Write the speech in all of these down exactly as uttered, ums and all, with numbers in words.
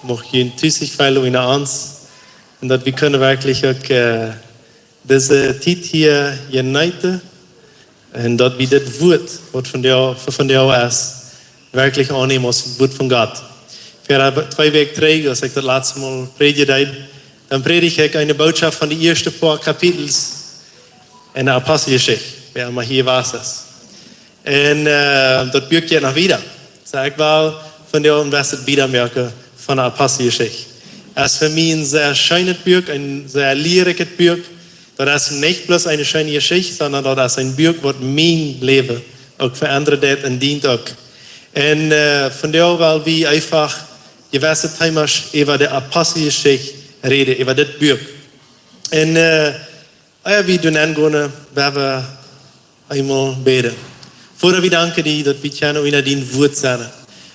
Mucht junt tus sikj feelen unja ons. Un daut wie kjennen werkjlich uk, äh, dise Tiet hia jeneeten. Un daut wie dit Wuat, waut vondoag, fa vondoag es, werkjlich aunnämen aus Wuat von Gott. Ver twee Wäakj trigj, aus ekj daut latste Mol prädjen deed, dan prädjd ekj eene Bootschoft von de ieeschte poa Kapitels en de Aposteljeschicht, wäa emma hia wia. Un, äh, daut Buak jeit noch wieda. Soo, ekj well vondoag een bät wieda moaken von de Aposteljeschicht. Es fa mie een sea scheenet Buak, een sea liarikjet Buak. Daut es nich bloos eene scheene Jeschicht, sonda daut es een Buak, waut mien Läwen uk veendat haft un dient uk. Un, äh, vondoag well wie eefach jewesse Themas äwa de Aposteljeschicht räden, äwa dit Buak. Un, äh, ea wie doa aungonen, well wie eemol bäden. Voda, wie danken die, daut wie kjennen unja dien Wuat sennen.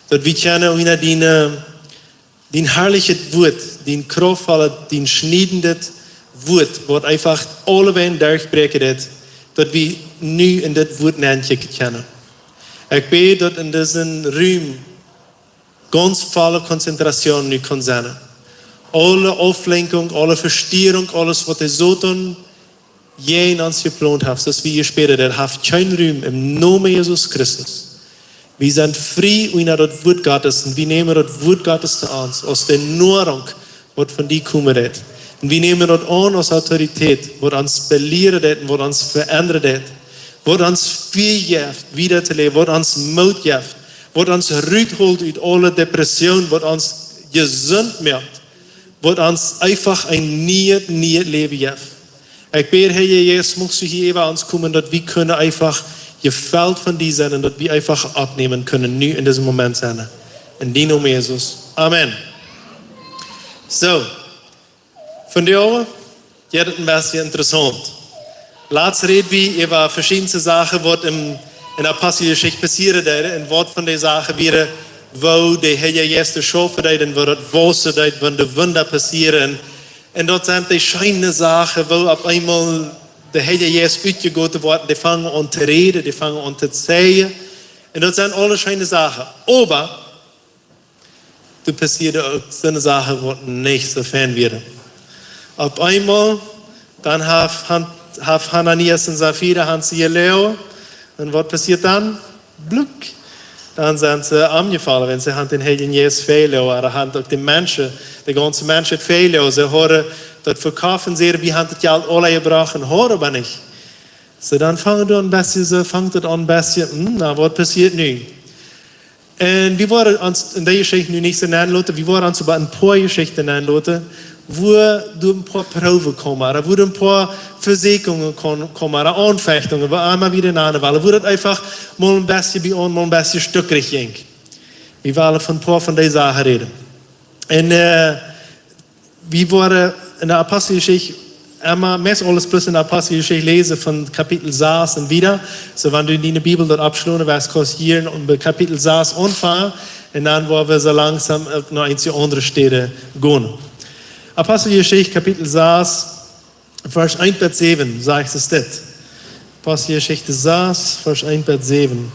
Daut wie kjennen unja dien, äh, dien harlichet Wuat, dien kraftvollet, dien schniedendet Wuat, waut eefach aule Wäaj derchbräakjen deit, daut wie nu en dit Wuat nenkjikjen kjennen. Ekj bäd, daut en disen Rum gaunz volle Konzentration nu kaun sennen. Aule Auflenkjunk, aule Vestierunk, aules, waut de Soton jäajen ons jeplont haft, soo aus wie hia späden, daut haft kjeen Rum em Nomen Jesus Christus. Wie sent frie unja daut Wuat Gottes un wie nämen daut Wuat Gottes to ons aus de Noarunk, waut von die komen deit. Un wie nämen daut aun aus Autoritäet, waut ons belieren deit un waut ons veendat deit. Waut ons Fia jeft, wieda to läwen, waut ons Moot jeft, waut ons rutholt ut aule Depression, waut ons jesunt moakt, waut ons eefach een nieet, nieet Läwen jeft. Ekj bäd, Herr Jesus, muchst du hia äwa ons komen, daut wie kjennen eefach jefelt von die sennen un daut wie eefach oppnämen kjennen, nu en disen Moment sennen. En dien Nomen, Jesus. Amen. Soo, vondoag jeit et een bät interessaunt. Latst räd wie äwa veschiedne Sachen, waut en, en Aposteljeschicht passieren deed, un waut von dee Sachen wieren, woo de Herr Jesus schaufen deed un woo daut wausen deed, wan de Wunda passieren. Un daut sent dee scheene Sachen, woo opp eemol de Herr Jesus utjegoten woat, dee fangen aun to räden, dee fangen aun to zeijen. Un daut sent aule scheene Sachen. Oba doa passieeden uk soone Sachen, waut nich soo fein wieren. Opp eemol, dan haft Han-, haft Hananias un Safira, han see jeloagen. Un waut passieet dan? Bluk. Dan sent see omjefollen, wiels see han dän Heiljen Jeist veloaren, ooda han uk de Menschen, de gaunze Menschheit veloaren. See hauden daut vekoft un säden: "Wie han daut Jelt aula jebrocht un hauden oba nich." Soo, dan fangen doa een bät, soo fangt et aun een bät, hm, na, waut passieet nu? Un wie woaren ons en dee Jeschicht nu nich soo nenloten, wie woaren ons oba een poa Jeschichten nenloten, wua doa een poa Proowen komen, ooda wua doa een poa Vesieekjungen kon-, komen, ooda Aunfechtungen, woo emma wie dee nanen wellen, wua daut eefach mol een bät bie ons, mol een bät stukrich jinkj. Wie wellen von een poa von dee Sachen räden. Un, äh, wie woaren en de Aposteljeschicht emma, meist aules bloos en de Aposteljeschicht läsen von Kapitel sas un wieda. Soo, wan du en diene Bibel daut oppschlonen west, kaust hia en Kapitel sas aunfangen. Un dan woa wie soo langsom uk no eenje aundre Städen gonen. Aposteljeschicht, Kapitel sas, Varsch eent bat säwen, sajcht et dit. Aposteljeschicht sas, Varsch eent bat säwen.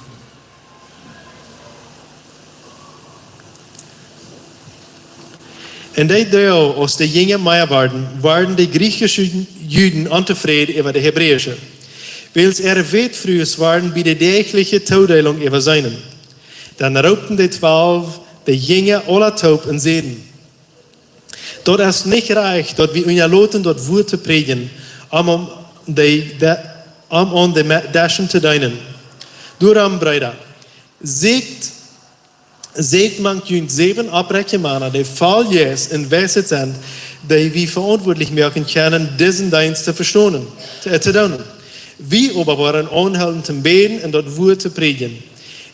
En dee Doag, aus de Jinja mea worden, worden de griechische Juden ontofräd äwa de hebräische, wiels äare Wätfrues worden bie de däachliche Todeelunk äwaseenen. Dan roopten de Twalw de Jinja aula toop un säden: "Daut es nich rajcht, daut wie unjaloten daut Wuat to prädjen, om, om de, de, om aun de Me-, Deschen to deenen. Doarom, Breeda, sieekjt, sieekjt mank junt säwen opprechte Mana, dee voll Jeist un Weisheit sent, dee wie veauntwuatlich moaken kjennen, disen Deenst to vestonen, to, to doonen. Wie oba woaren aunhoolen to bäden un daut Wuat to prädjen."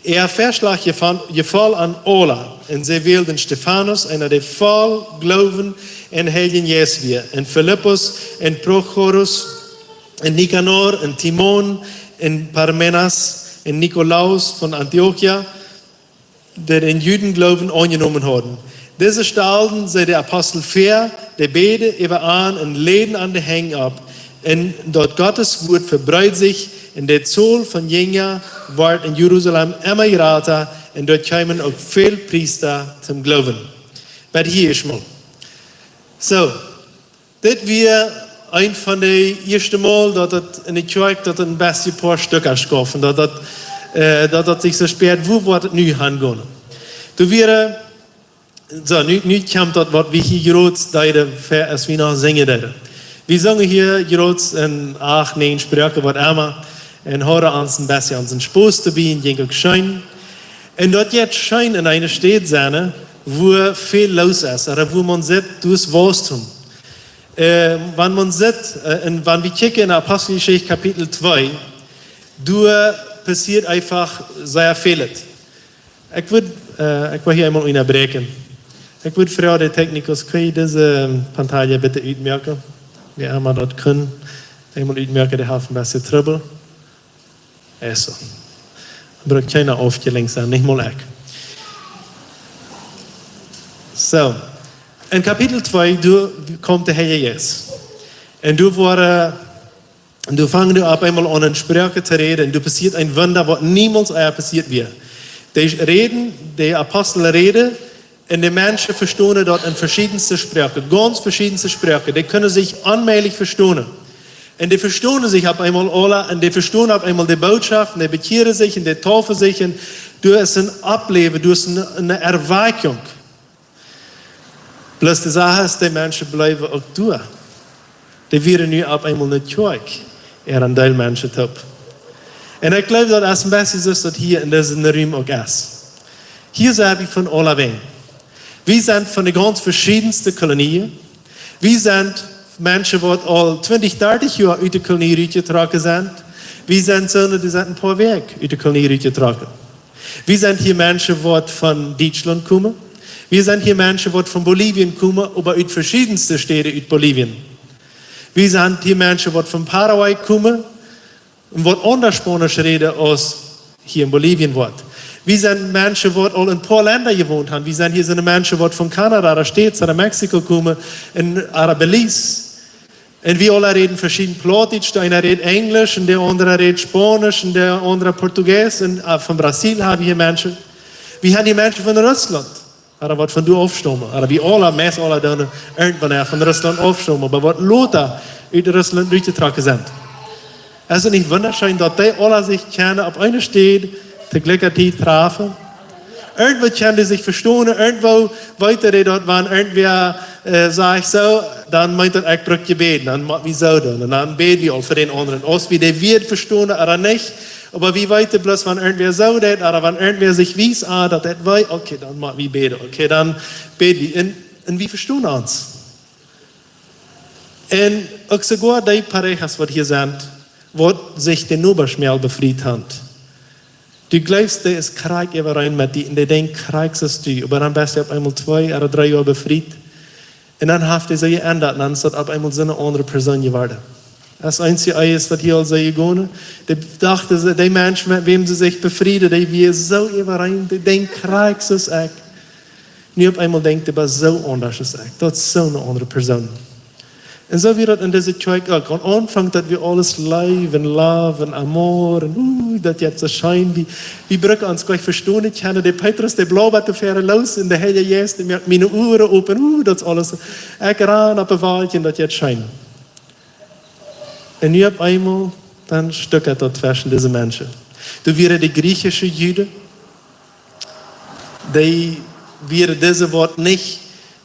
Äa Väaschlach jefan-, jefoll an aula, un see wälden Stefanus, eena dee voll Gloowen un Heiljen Jeist wia, un Filippus, un Prochorus, un Nikanor, un Timon, un Parmenas, un Nikolaus von Antiochia, dee dän Judengloowen aunjenomen hauden. Dise stalden see de Apostel väa, dee bäden äwa an un läden an de Henj opp. Un daut Gottes Wuat vebreed sikj, un de Tol von Jinja wort en Jerusalem emma jrata, un doa kjeemen uk väl Priesta toom Gloowen. Bat hia eemol. Soo, dit wia eent von de ieeschte Mol, daut et enne Kjoakj, daut et een bät poa Stekja schaufen, daut et, äh, daut et sikj soo späat, wua woat et nu hangonen? Doa wia, soo, nu, nu kjemt daut, waut wie hia jrod deeden, aus wie noch sinjen deeden. Wie sungen hia jrod en acht, näajen Sproaken, waut emma, un hauden ons een bät onsen Spos doabie, un jinkj uk scheen. Un daut jeit scheen en eene Staut sennen, wua väl loos es, ooda wua maun sitt, doa es Wachstum. Äh, wan maun sitt, äh, un wan wie kjikjen en Aposteljeschicht Kapitel twee, doa passieet eefach sea väl. Ekj wudd, äh, ekj well hia eemol unjabräakjen. Ekj wudd froagen, de Technikus, kjenn jie dise, ähm, Pantalla bitte utmoaken? Wäa emma daut kaun, eemol utmoaken, dee haft een bät Trubbel. Aulsoo. Brukt kjeena aufjelenkjt sennen, nich mol ekj. Soo. En Kapitel twee, doa kjemt de Heilje Jeist. Un doa woaren, un doa fangen dee opp eemol aun en Sproaken to räden. Un doa passieet een Wunda, waut niemols ea passieet wia. Dee räden, de Apostel räden, un de Menschen vestonen daut en veschiedenste Sproaken, gaunz veschiedenste Sproaken. Dee kunnen sikj onmäajlich vestonen. Un dee vestonen sikj opp eemol aula, un dee vestonen opp eemol de Bootschoft, un dee bekjieren sikj, un dee deepen sikj, un doa es een Oppläwen, doa es eene, eene Erwakjunk. Bloos de Sach es, de Menschen bleewen uk doa. Dee wieren nu opp eemol nich Kjoakj, ea een Deel Menschen toop. Un ekj jleew, daut es een bät soo aus daut hia en disen Rum uk es. Hia sent wie von aulawäajen. Wie sent von de gaunz veschiedenste Kolonien. Wie sent Menschen, waut aul twintich, dartich Joa ut de Kolonie rutjetrocken sent. Wie sent soone, dee sent een poa Wäakj ut de Kolonie rutjetrocken. Wie sent hia Menschen, waut von Dietschlaunt komen. Wie sent hia Menschen, waut von Bolivien komen, oba ut veschiedenste Städen ut Bolivien. Wie sent hia Menschen, waut von Paraguay komen, un waut aundasch Spaunisch räden aus hia en Bolivien woat. Wie sent Menschen, waut aul en poa Lenda jewont haben. Wie sent hia soone Menschen, waut von Kanada, ooda States, ooda Mexiko komen, un ooda Belize. Un wie aula räden veschieden Plautdietsch, de eena rät Enjlisch, un de aundra rät Spaunisch, un de aundra Portugiesisch, un, äh, von Brasil haben wie hia Menschen. Wie haben hia Menschen von Russlaunt. Ooda waut von doa aufstaumen. Ooda wie aula, meist aula dan irjentwanea von Russlaunt aufstaumen. Oba waut lota ut Russlaunt rutjetrocken sent. Es et nich wundascheen, daut dee aula sikj kjennen opp eene Städ to jlikje Tiet träfen? Irjentwoo kjennen dee sikj vestonen, irjentwoo weeten dee daut, wan irjentwäa, äh, sajcht soo, dan meent daut, ekj bruk Jebäd, dan mott wie soo doonen. Un dan bäd wie aul fa dän aundren. Aus wie dän Wieed vestonen ooda nich, oba wie weeten bloos, wan irjentwäa soo deit, ooda wan irjentwäa sikj wiest, ah, daut deit wee, okay, dan mott wie bäden. Okay, dan bäd wie. Un, un wie vestonen ons. Un uk soogoa dee Parejas, waut hia sent, waut sikj de Nobasch mol befriet haben. Du jleefst, dee es krakjt äwareen met die, un dee denkjt krakjt soo aus du, oba dan best du opp eemol twee ooda dree Joa befriet. Un dan haft dee sikj jeendat, un dan es daut opp eemol soone aundre Persoon jeworden. Aus eent es daut hia aul soo jegonen, dee docht, dee Mensch, met wäm see sikj befrieden, dee wia soo äwareen, dee denkjt krakjt soo aus ekj. Nu opp eemol denkjt dee, oba soo aundasch aus ekj. Daut es soone aundre Persoon. Un soo wia daut en dise Kjoakj uk. Aum Aunfank daut wia aules leew un love un amor un, uh, daut jeit soo scheen. Wie, wie brucken ons jlikj vestonen kjennen. De Petrus, dee blabat doa väaren loos un de Heilje Jeist, dee moakt miene Uaren op un, uh, daut es aules. Ekj ran opp de Welt un daut jeit scheen. Un nu opp eemol, dan stekjat daut tweschen dise Menschen. Doa wieren de griechische Juden, dee wieren dise Welt nich,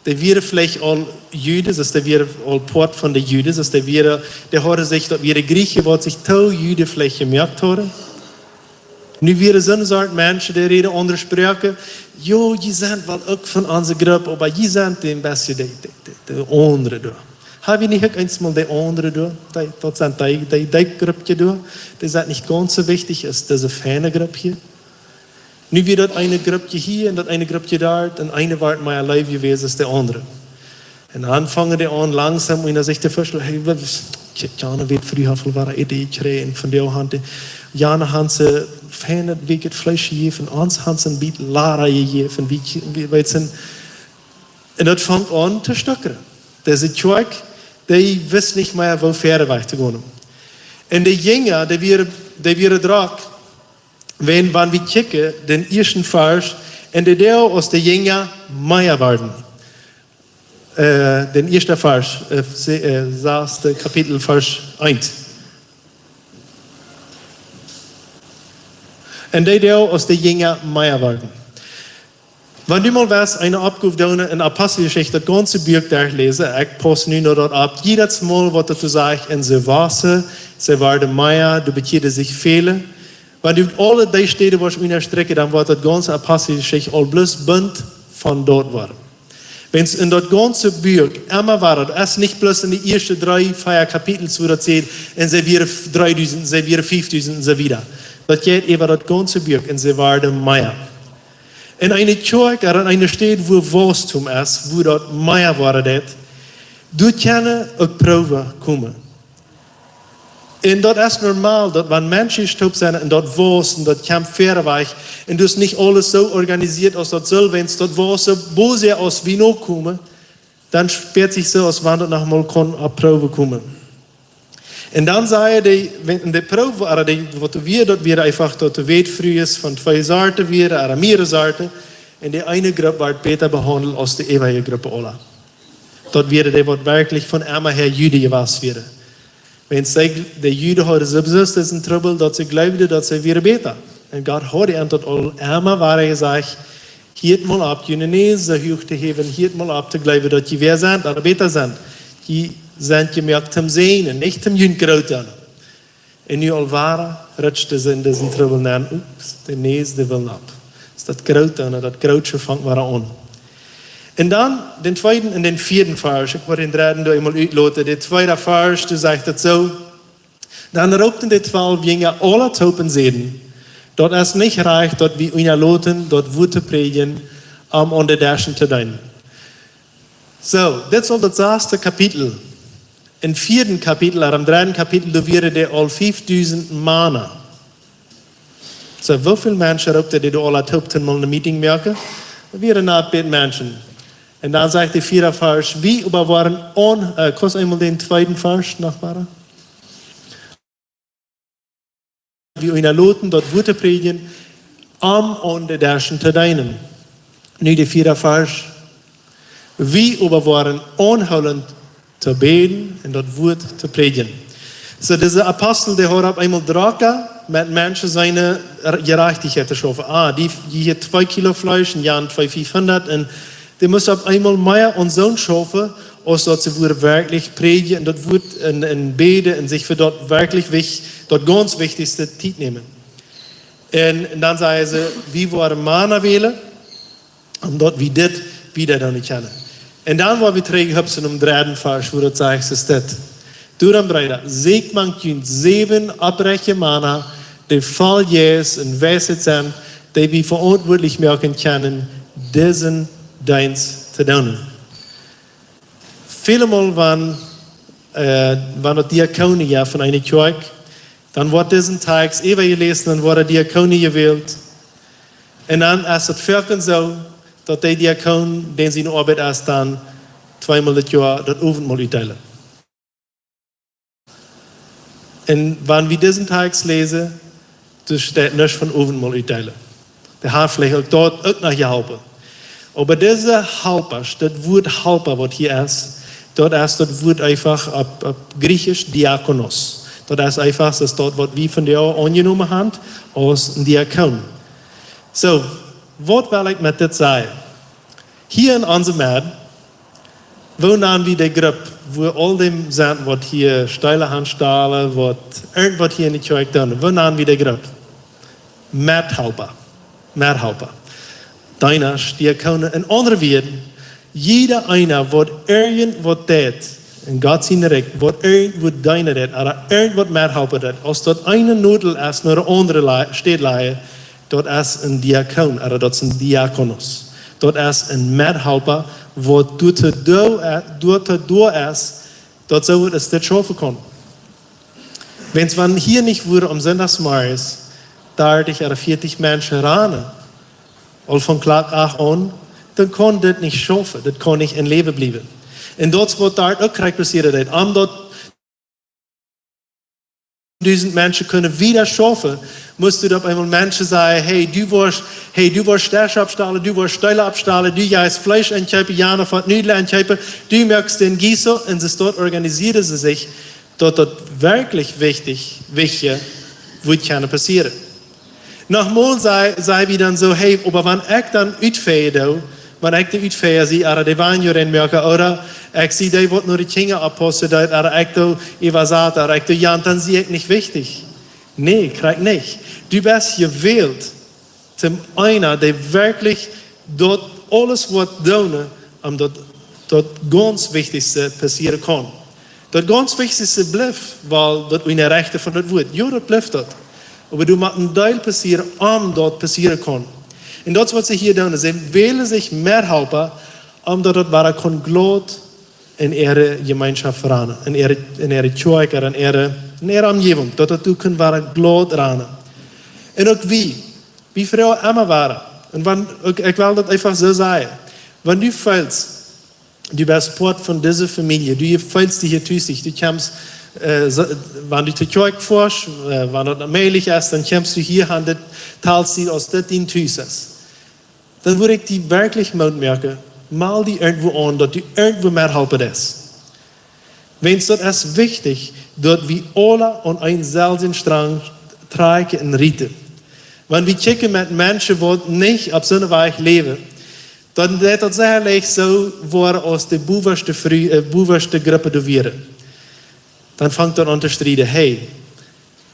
dee wieren veleicht aul Juden, daut dee wieren aul Poat von de Juden, daut dee wieren, dee hauden sikj, daut wieren Griechen, waut sikj to Juden veleicht jemoakt hauden. Nu wieren soone Sort Menschen, dee räden aundre Sproaken. Jo, jie sent woll uk von onse Grupp, oba jie sent een bät de, de, de, de aundre doa. Haben wie nich uk eemol de aundre doa? Dee, daut sent dee, dee, dee Grupp doa. Dee sent nich gaunz soo wichtich aus dise feine Grupp hia. Nu wia daut eene Grupp hia un daut eene Grupp doa, un eene wort mea leew jewast aus de aundre. Un dan fungen dee aun langsom un sikj to vestalen, hey, waut, kjikj, jana wia frie, haft woll wada Idee jekjräajen von de Haunt. Jana haft soo feinet, wieet Fleesch jejäft, ons haft een bät Lara jejäft, wie, wie, weetst du. Un daut funk aun to stekjren. Dise Kjoakj, dee wist nich mea, woo wieda wajch to gonen. Un de Jinja, dee wieren, dee wieren drock, wan, wan wie kjikjen, dän ieeschten Varsch, un de Doag aus de Jinja mea worden. äh, den ieeschten Varsch, äh, se-, äh, sastet Kapitel, Varsch eent. Un dee Doag, aus de Jinja mea worden. Wan du mol west eene Oppgow doonen, enn Aposteljeschicht, daut gaunze Buak derchläsen, ekj pauss nu noch daut opp, jiedet Mol waut daut sajcht, un see waussen, see worden mea, doa bekjeaden sikj väle. Wan du aule dee Städen wurscht unjastrikjen, dan woat daut gaunze Aposteljeschicht aul bloos bunt von daut woaren. Wan enn daut gaunze Buak emma wada, daut es nich bloos enn de ieeschte dree, vea Kapitels, wua daut sajcht, un see wieren f-, dreedusent, see wieren fiefdusent un soo wieda. Daut jeit äwa daut gaunze Buak un see worden mea. Enn eene Kjoakj, ooda enn eene Städ, wua Waustum es, wua daut mea woaren deit, doa kjennen uk Proowen komen. Un daut es normal, daut wan Menschen toop sent un daut wausst un daut kjemt wieda wajch, un daut es nich aules soo organisieet aus daut sull, wan daut wausst soo boos aus wie nu komen, dan spieet sikj soo, aus wan daut noch mol kunn opp Proowen komen. Un dan säd hee, wan de Proow, ooda dee, waut wia, daut wia eefach daut de Wätfrues von twee Sorten wieren, ooda mearere Sorten, un de eene Grupp wort bäta behaundelt aus de äwaje Gruppen aula. Daut wieren dee, waut werkjlich von emma häa Juden jewast wieren. Wan see gl-, de Juden hauden sowieso disen Trubbel, daut see jleewden, daut see wieren bäta. Un Gott haud an daut aul emma wada jesajcht, hieet mol opp, june Näs soo huach to häwen, hieet mol opp to jleewen, daut jie wäa sent, ooda bäta sent. Jie sent jemoakt toom säajnen, nich toom junt groot doonen. Un nu aul wada rutscht hee enn disen Trubbel nenn, ups, de Näs, dee well opp. Es daut groot doonen, daut Grootsche fangt wada aun. Un dan, dän tweeden un dän vieeden Varsch, ekj woa dän dredden doa eemol utloten. De tweede Varsch, doa sajcht daut soo: Dan roopten de twalw Jinja aula toop un säden: Daut es nich rajcht, daut wie unjaloten, daut Wuat to prädjen, om aun de Deschen to deenen. Soo, dit es aul daut sastet Kapitel. Em vieeden Kapitel, ooda em dredden Kapitel, doa wieren dee aul fiefdusent Mana. Soo, woo väl Menschen roopt hee, dee doa aula toop toom mol eene Meeting moaken? Daut wieren nat bät Menschen. Un dan sajcht de vieede Varsch, wie oba woaren aun-, äh, kaust eemol dän tweeden Varsch noch mol? Wie unjaloten, daut Wuat to prädjen, om aun de Deschen to deenen. Nu de vieede Varsch. Wie oba woaren aunhoolent to bäden un daut Wuat to prädjen. Soo, dise Apostel, dee hauden opp eemol drock met Menschen siene Jerajchtichkjeit to schaufen. Ah, dee, dee hia twee Kilo Fleesch un jan twee fiefhundat. Un dee musten opp eemol mea aun soont schaufen, aus daut see wudden werkjlich prädjen un daut Wuat un, un bäden un sikj fa daut werkjlich wich-, daut gaunz wichtichste Tiet nämen. Un, un dan säden see, wie woaren Mana wälen, om daut wie dit wieda doonen kjennen. Un dan woa wie trigj hupsen em dredden Varsch, wua daut sajcht, es dit: Doarom, Breeda, sieekjt mank junt säwen opprechte Mana, dee voll Jeist un Weisheit sent, dee wie veauntwuatlich moaken kjennen, disen Deenst to doonen. Väle Mol, wan, äh, wan daut Diakonen, jo, von eene Kjoakj, dan woat disen Tekst äwajeläst, dan woaren Diakonen jewält. Un dan es et foaken soo, daut de Diakon, dän siene Oabeit es dan tweemol daut Joa daut Owentmol utdeelen. Un wan wie disen Tekst läsen, doa steit nuscht von Owentmol utdeelen. Dee haft veleicht uk doa uk noch jeholpen. Oba dise Halpasch, daut Wuat Halpa, waut hia es, daut es daut Wuat eefach opp, opp Jriechsch Diakonos. Daut es eefach, daut es daut, waut wie vondoag aunjenomen haben aus een Diakon. Soo, waut well ekj met dit sajen? Hia en onse Med, woo nanen wie de Grupp, wua aul dee sent, waut hia Steela aunstalen, waut irjent waut hia enne Kjoakj doonen, woo nanen wie de Grupp? Methalpa. Methalpa. Deenasch, Diakonen, en aundre Wieed, jieda eena, waut irjent waut deit en Gott sien Rikj, waut irjent waut deenen deit, ooda irjent waut methalpen deit, aus daut eene Nodel es no de aundre lei-, Städ leien, daut es een Diakon, ooda daut es een Diakonos. Daut es een Methalpa, waut doa to doo-, äh, doa to doo es, daut soo waut aus dit schaufen kaun. Wan, wan hia nich wudden aum Sindachsmorjes dartich ooda vieetich Menschen ranen, aul von Klock acht aun, dan kaun dit nich schaufen, dit kaun nich em Läwen bliewen. Un daut es waut doa uk krakjt passieet es, om daut dusent Menschen kunnen wieda schaufen, must du opp eemol Menschen sajen: Hey, du woascht, hey, du woascht Desch oppstalen, du woascht Stöla oppstalen, du jeist Fleesch enkjeepen, Jana woat Nudlen enkjeepen, du moakst dän guiso, un soo doa organisieeden see sikj, daut daut werkjlich wichtich, wichtich wudd kjennen passieren. Noch mol saj, saj wie dan soo: Hey, oba wan ekj dan utfäa doo, wan ekj de Utfäa sie, ooda de Weinjoa moaken, ooda ekj sie dee, waut no de Kjinja oppaussen deit, ooda ekj doo äwasat, ooda ekj doo jant, dan sie ekj nich wichtich. Nä, krakjt nich. Du best jewält, toom eena, dee werkjlich daut aules woat doonen, om daut, daut gaunz Wichtichste passieren kaun. Daut gaunz Wichtichste blift, wiels daut es de Rechta von daut Wuat. Jo, daut blift daut. Oba du motst een Deel passieren, om daut passieren kaun. Un daut es, waut see hia doonen. See wälen sikj Methalpa, om daut daut wada kaun glaut en äare Jemeenschoft veranen, en äare, en äare Kjoakj, en äare, en äare Omjäajent, daut daut doa kaun wada glaut ranen. Un uk wie, wie froagen emma wada. Un wan, uk, ekj well daut eefach soo sajen. Wan du feelst, du best Poat von dise Famielje, du feelst die hia tus, du kjemst, äh, soo, wan du to Kjoakj foascht, äh, wan daut mäajlich es, dan kjemst du hia aun dit Tal, aus dit dien Tus es. Dan wudd ekj die werkjlich Moot moaken, meld die irjentwua aun, daut du irjentwua Methalpa deist. Wiels daut es wichtich, daut wie aula aun een selwjen Strang trakjen un rieten. Wan wie kjikjen met Menschen, waut nich opp soone Wies läwen, dan woat daut sea leicht soo woaren aus de bowaschte Fru, äh, bowaschte Grupp doa wieren. Dan fangt daut aun to strieden. Hey,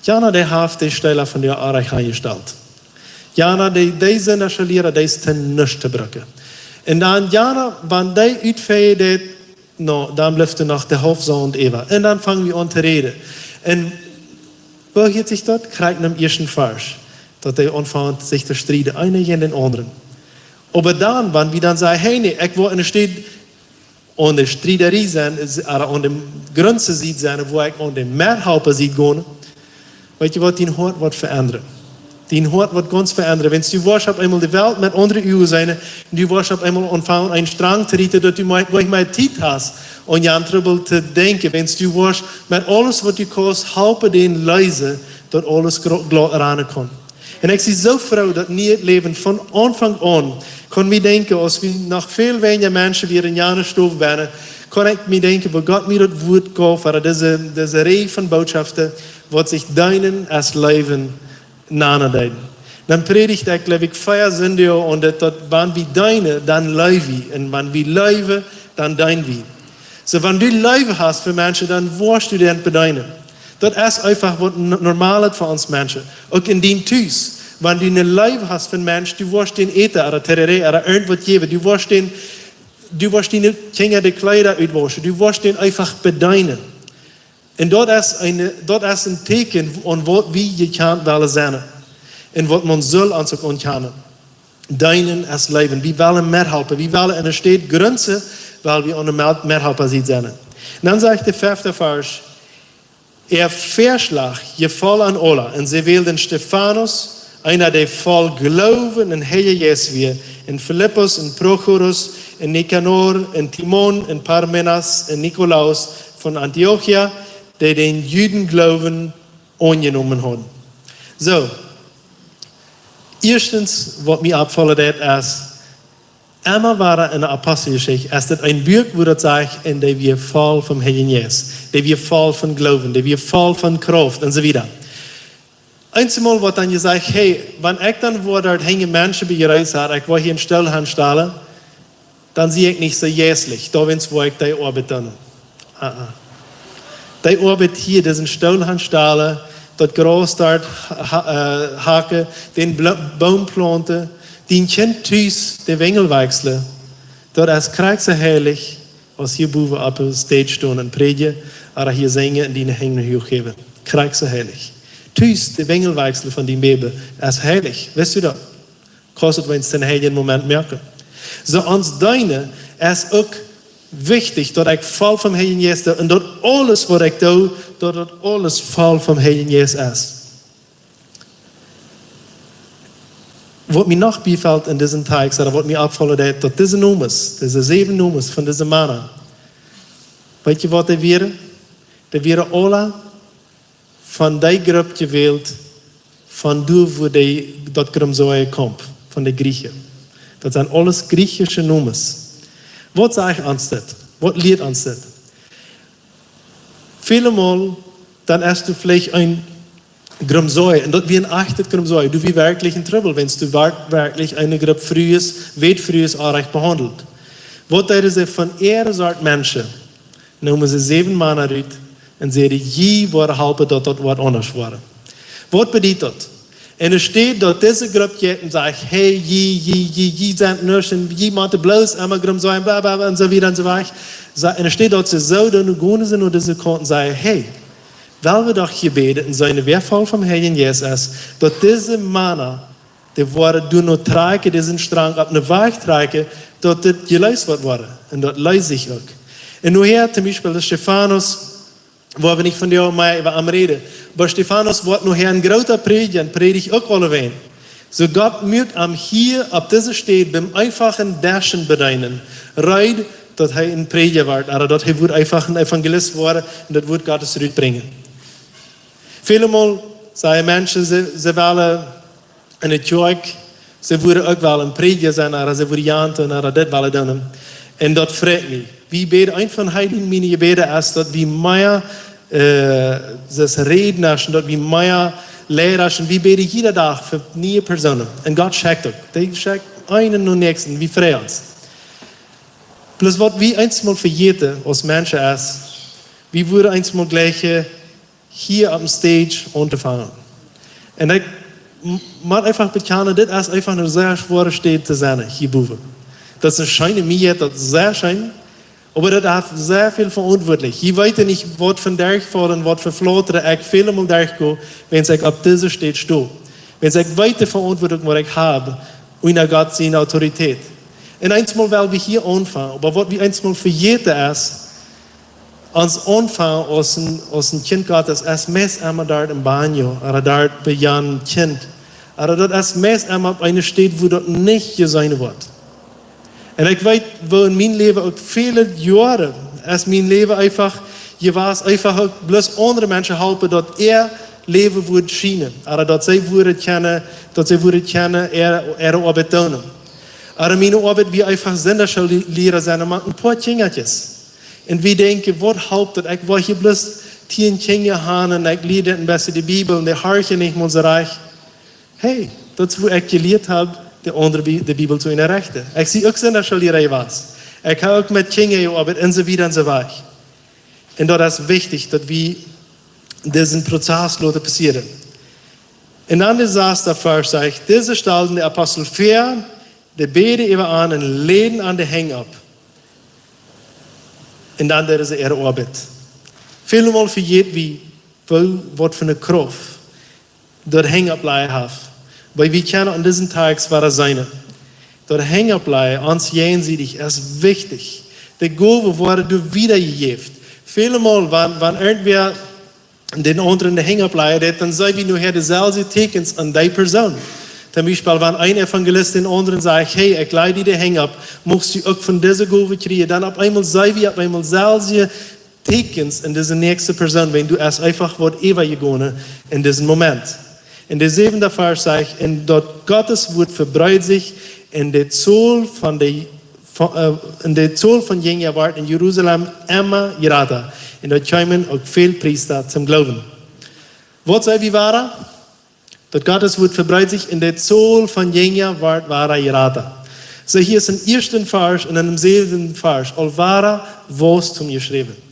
jana, dee haft de Stöla von de Oarich aunjestalt. Jana, dee, dee Sindachsche Liera, dee es to nuscht to brucken. Un dan, jana, wan dee utfäa deit, no, dan blift doa noch de Haulf Saunt äwa. Un dan fang wie aun to räden. Un woo hieet sikj daut? Krakjt em ieeschten Varsch. Daut dee aunfangen sikj to strieden, eena jäajen dän aundren. Oba dan, wan wie dan sajen: Hey, nä, ekj woa enne Städ aun de Striederie sennen, es, ooda aun de Grenz sennen, wua ekj aun de Methalpa sie gonen, weetst du waut, dien Hoat woat veendren. Dien Hoat woat gaunz veendren. Wan du woascht opp eemol de Welt met aundre Uagen seenen, un du woascht opp eemol aunfangen, een Strang to rieten, daut du mea, mea Tiet hast, om aun Trubbel to denkjen. Wan du woascht met aules, waut du kaust, halpen dän leesen, daut aules gro-, glaut ranen kaun. Un ekj sie soo froo, daut Niee Läwen von Aunfank aun kunn wie denkjen, aus wie noch väl weinja Menschen wieren en jane Stow bennen, kunn ekj mie denkjen, woo Gott mie daut Wuat jeef, ooda dise, dise Rieej von Bootschoften, waut sikj Deenen es Leewen nanen deeden. Dan prädicht ekj, jleew ekj, vea Sindach, un daut, daut, wan wie deenen, dan leew wie. Un wan wie leewen, dan deen wie. Soo, wan du Leew hast fa Menschen, dan woascht du dee bedeenen. Daut es eefach waut n-, normal es fa ons Menschen. Uk en dien Tus. Wan du eene Leew hast fa Menschen, du woascht dän äten, ooda Tereré, ooda irjentwaut jäwen. Du woascht dän, du woascht diene Kjinja de Kjleeda utwauschen. Du woascht dän eefach bedeenen. Un daut es een, daut es een Tieekjen aun waut wie jekjant wellen sennen. Un waut maun saul ons uk aunjanen. Deenen es Leewen. Wie wellen Methalpa. Wie wellen enne Städ Grenz, wiels wie aun de Met-, Methalpa sennen. Un dan sajcht de fefte Varsch: Äa Väaschlach jefoll an aula, un see wälden Stefanus, eena, dee voll Gloowen un Heiljen Jeist wia, un Filippus, un Prochorus, un Nikanor, un Timon, un Parmenas, un Nikolaus von Antiochia, dee dän Judengloowen aunjenomen hauden. Soo, ieeschtens, waut mie oppfaulen deed, es, emma wada en de Aposteljeschicht, es daut een Buak, wua daut sajcht, un dee wia voll vom Heiljen Jeist, dee wia voll von Gloowen, dee wia voll von Krauft un soo wieda. Eemol woat dan jesajcht: Hey, wan ekj dan woa doa hinjen Menschen bie jereist haben, ekj woa hia een Stool hanstalen, dan sie ekj nich soo jeistlich, doawäajen woa ekj dee Oabeit doonen. Ah, ah. Dee Oabeit hia, disen Stool hanstalen, daut Graus doa ha-, äh, hacken, dän Blo-, Boom planten, dien Kjint tus de Wenjel wajchslen, daut es krakjt soo heilich, aus hia bowen opp de Stage stonen un prädjen, ooda hia sinjen un diene Henj huach jäwen. Krakjt soo heilich. Tus de Wenjel wajchslen von dien Baby es heilich. Weetst du daut? Kaust du daut wan een heilja Moment moaken. Soo ons Deenen es uk wichtich, daut ekj voll vom Heiljen Jeist sie un daut aules waut ekj doo, daut daut aules voll vom Heiljen Jeist es. Waut mie noch biefelt en disen Tekst, ooda waut mie oppfaulen deed, daut dise Nomes, dise säwen Nomes von dise Mana, weetst du waut dee wieren? Dee wieren aula von dee Grupp jewält, von doa, wua dee, daut Grumsoje kjemt, von de Griechen. Daut sent aules griechische Nomes. Waut sajcht ons dit? Waut lieet ons dit? Väle Mol, dan es doa veleicht een Grumsoje, un daut wia een echtet Grumsoje, doa wia werkjlich een Trubbel, wan doa werkj-, werkjlich eene Grupp Frues, Wätfrues, onrajcht behaundelt. Waut deeden see? Von äare Sort Menschen neemen see säwen Mana rut un säden: "Jie woaren halpen, daut daut woat aundasch woaren." Waut bediet daut? Un enne Städ daut dise Grupp jeit un sajcht: "Hey, jie, jie, jie, jie sent nuscht un jie motten bloos emma Grumsojen, bla, bla, bla", un soo wieda un soo wieda. Sa-, enne Städ daut see soo doonen, gonen see no dise Kaunt un sajen: "Hey, well wie doch hia bäden un seenen, wäa voll vom Heiljen Jeist es, daut dise Mana, dee woaren doa no trakjen, disen Strang opp ne Wajch trakjen, daut dit jeleest woat woaren." Un daut lees ekj uk. Un nohäa toom Biespel de Stefanus, wua wie nich von dee mea äwa am räden. Oba Stefanus woat nohäa een groota Prädja, prädicht uk aulewäajen. Soo Gott muak am hia opp dise Städ biem eenfachen Deschen bedeenen reed, daut hee een Prädja woat, ooda daut hee wudd eenfach een Evangelist woaren un daut Wuat Gottes rutbrinjen. Väle Mol sajen Menschen, see, see wellen enne Kjoakj, see wudden uk wellen een Prädja sennen, ooda see wudden janten, ooda dit wellen doonen. Un daut freit mie. Wie bäden, eent von Heidi miene Jebäden es, daut wie mea, äh, daut Räden es, daut wie mea Liera es, un wie bäden jieda Dach fa niee Persoonen. Un Gott schekjt uk. Dee schekjt eenen no näakjsten, wie frei ons. Bloos waut wie eensmol vejäten aus Menschen es, wie wudden eensmol jlikjen, hia opp dän Stage auntofangen. Un ekj m-, mott eefach bekjanen, dit es eefach eene sea schwoare Städ to sennen, hia bowen. Daut es eene scheene Mie, daut es sea scheen, oba daut haft sea väl veauntwuatlich. Jie weeten nich, waut fa Derchfaulen, waut fa Flautren ekj väle Mol derchgo, wan ekj opp dise Städ sto. Wan ekj weet de Veauntwuatunk, waut ekj hab, unja Gott siene Autoritäten. Un eensmol well wie hia aunfangen, oba waut wie eensmol vejäten es, ons Aunfank aus een, aus een Kjint Gottes es meist emma doa em Baño, ooda doa bie een Kjint. Ooda daut es meist emma opp eene Städ, wua daut nich jeseenen woat. Un ekj weet, woo en mien Läwen uk väle Joaren, es mien Läwen eefach jewast, eefach uk bloos aundre Menschen halpen, daut äa Läwen wudd schienen, ooda daut see wudden kjennen, daut see wudden kjennen äare, äare Oabeit doonen. Ooda miene Oabeit wia eefach Sindachschoolliera sennen, mau een poa Kjinjakjes. Un wie denkjen, waut halpt daut? Ekj woa hia bloos tieen Kjinja haben un ekj lia an een bät de Bibel un dee horchen nich mol soo rajcht. Hey, daut es, wua ekj jelieet hab, de aundre Bi-, de Bibel to unjarechten. Ekj sie uk Sindachschoolliera jewast. Ekj hab uk met Kjinja jeoabeit un soo wieda un soo wieda. Un daut es wichtich, daut wie disen Prozess loten passieren. Un dan de sasda Varsch sajcht: "Dise stalden de Apostel väa, dee bäden äwa an un läden an de Henj opp. Un dan deeden see äare Oabeit." Väle Mol vejät wie, woo, waut fa eene Krauft daut Henj opplajen haft. Oba wie kjennen aun disen Dach wada seenen, daut Henj opplajen, ons jäajensiedich, es wichtich. De Gowen woaren doa wieda jejäft. Väle Mol, wan, wan irjentwäa dän aundren de Henj opplajen deit, dan seenen wie nohäa deselwje Tieekjens aun dee Persoon. Toom Biespel, wan een Evangelist dän aundren sajcht: "Hey, ekj laj die de Henj op, muchst du uk von dise Gow kjrieen?" Dan opp eemol seenen wie opp eemol selwje Tieekjens en dise näakjste Persoon, wan doa es eefach waut äwajegonen en disen Moment. Un de säwenda Varsch sajcht: "Un daut Gottes Wuat vebreed sikj, un de Tol von de, von, äh, un de Tol von Jinja wort en Jerusalem emma jrata. Un doa kjeemen uk väl Priesta toom Gloowen." Waut saj wie wada? Daut Gottes Wuat vebreed sikj un de Tol von Jinja wort wada jrata. Soo, hia es em ieeschten Varsch un en däm säwenden Varsch aul wada Waustum jeschräwen.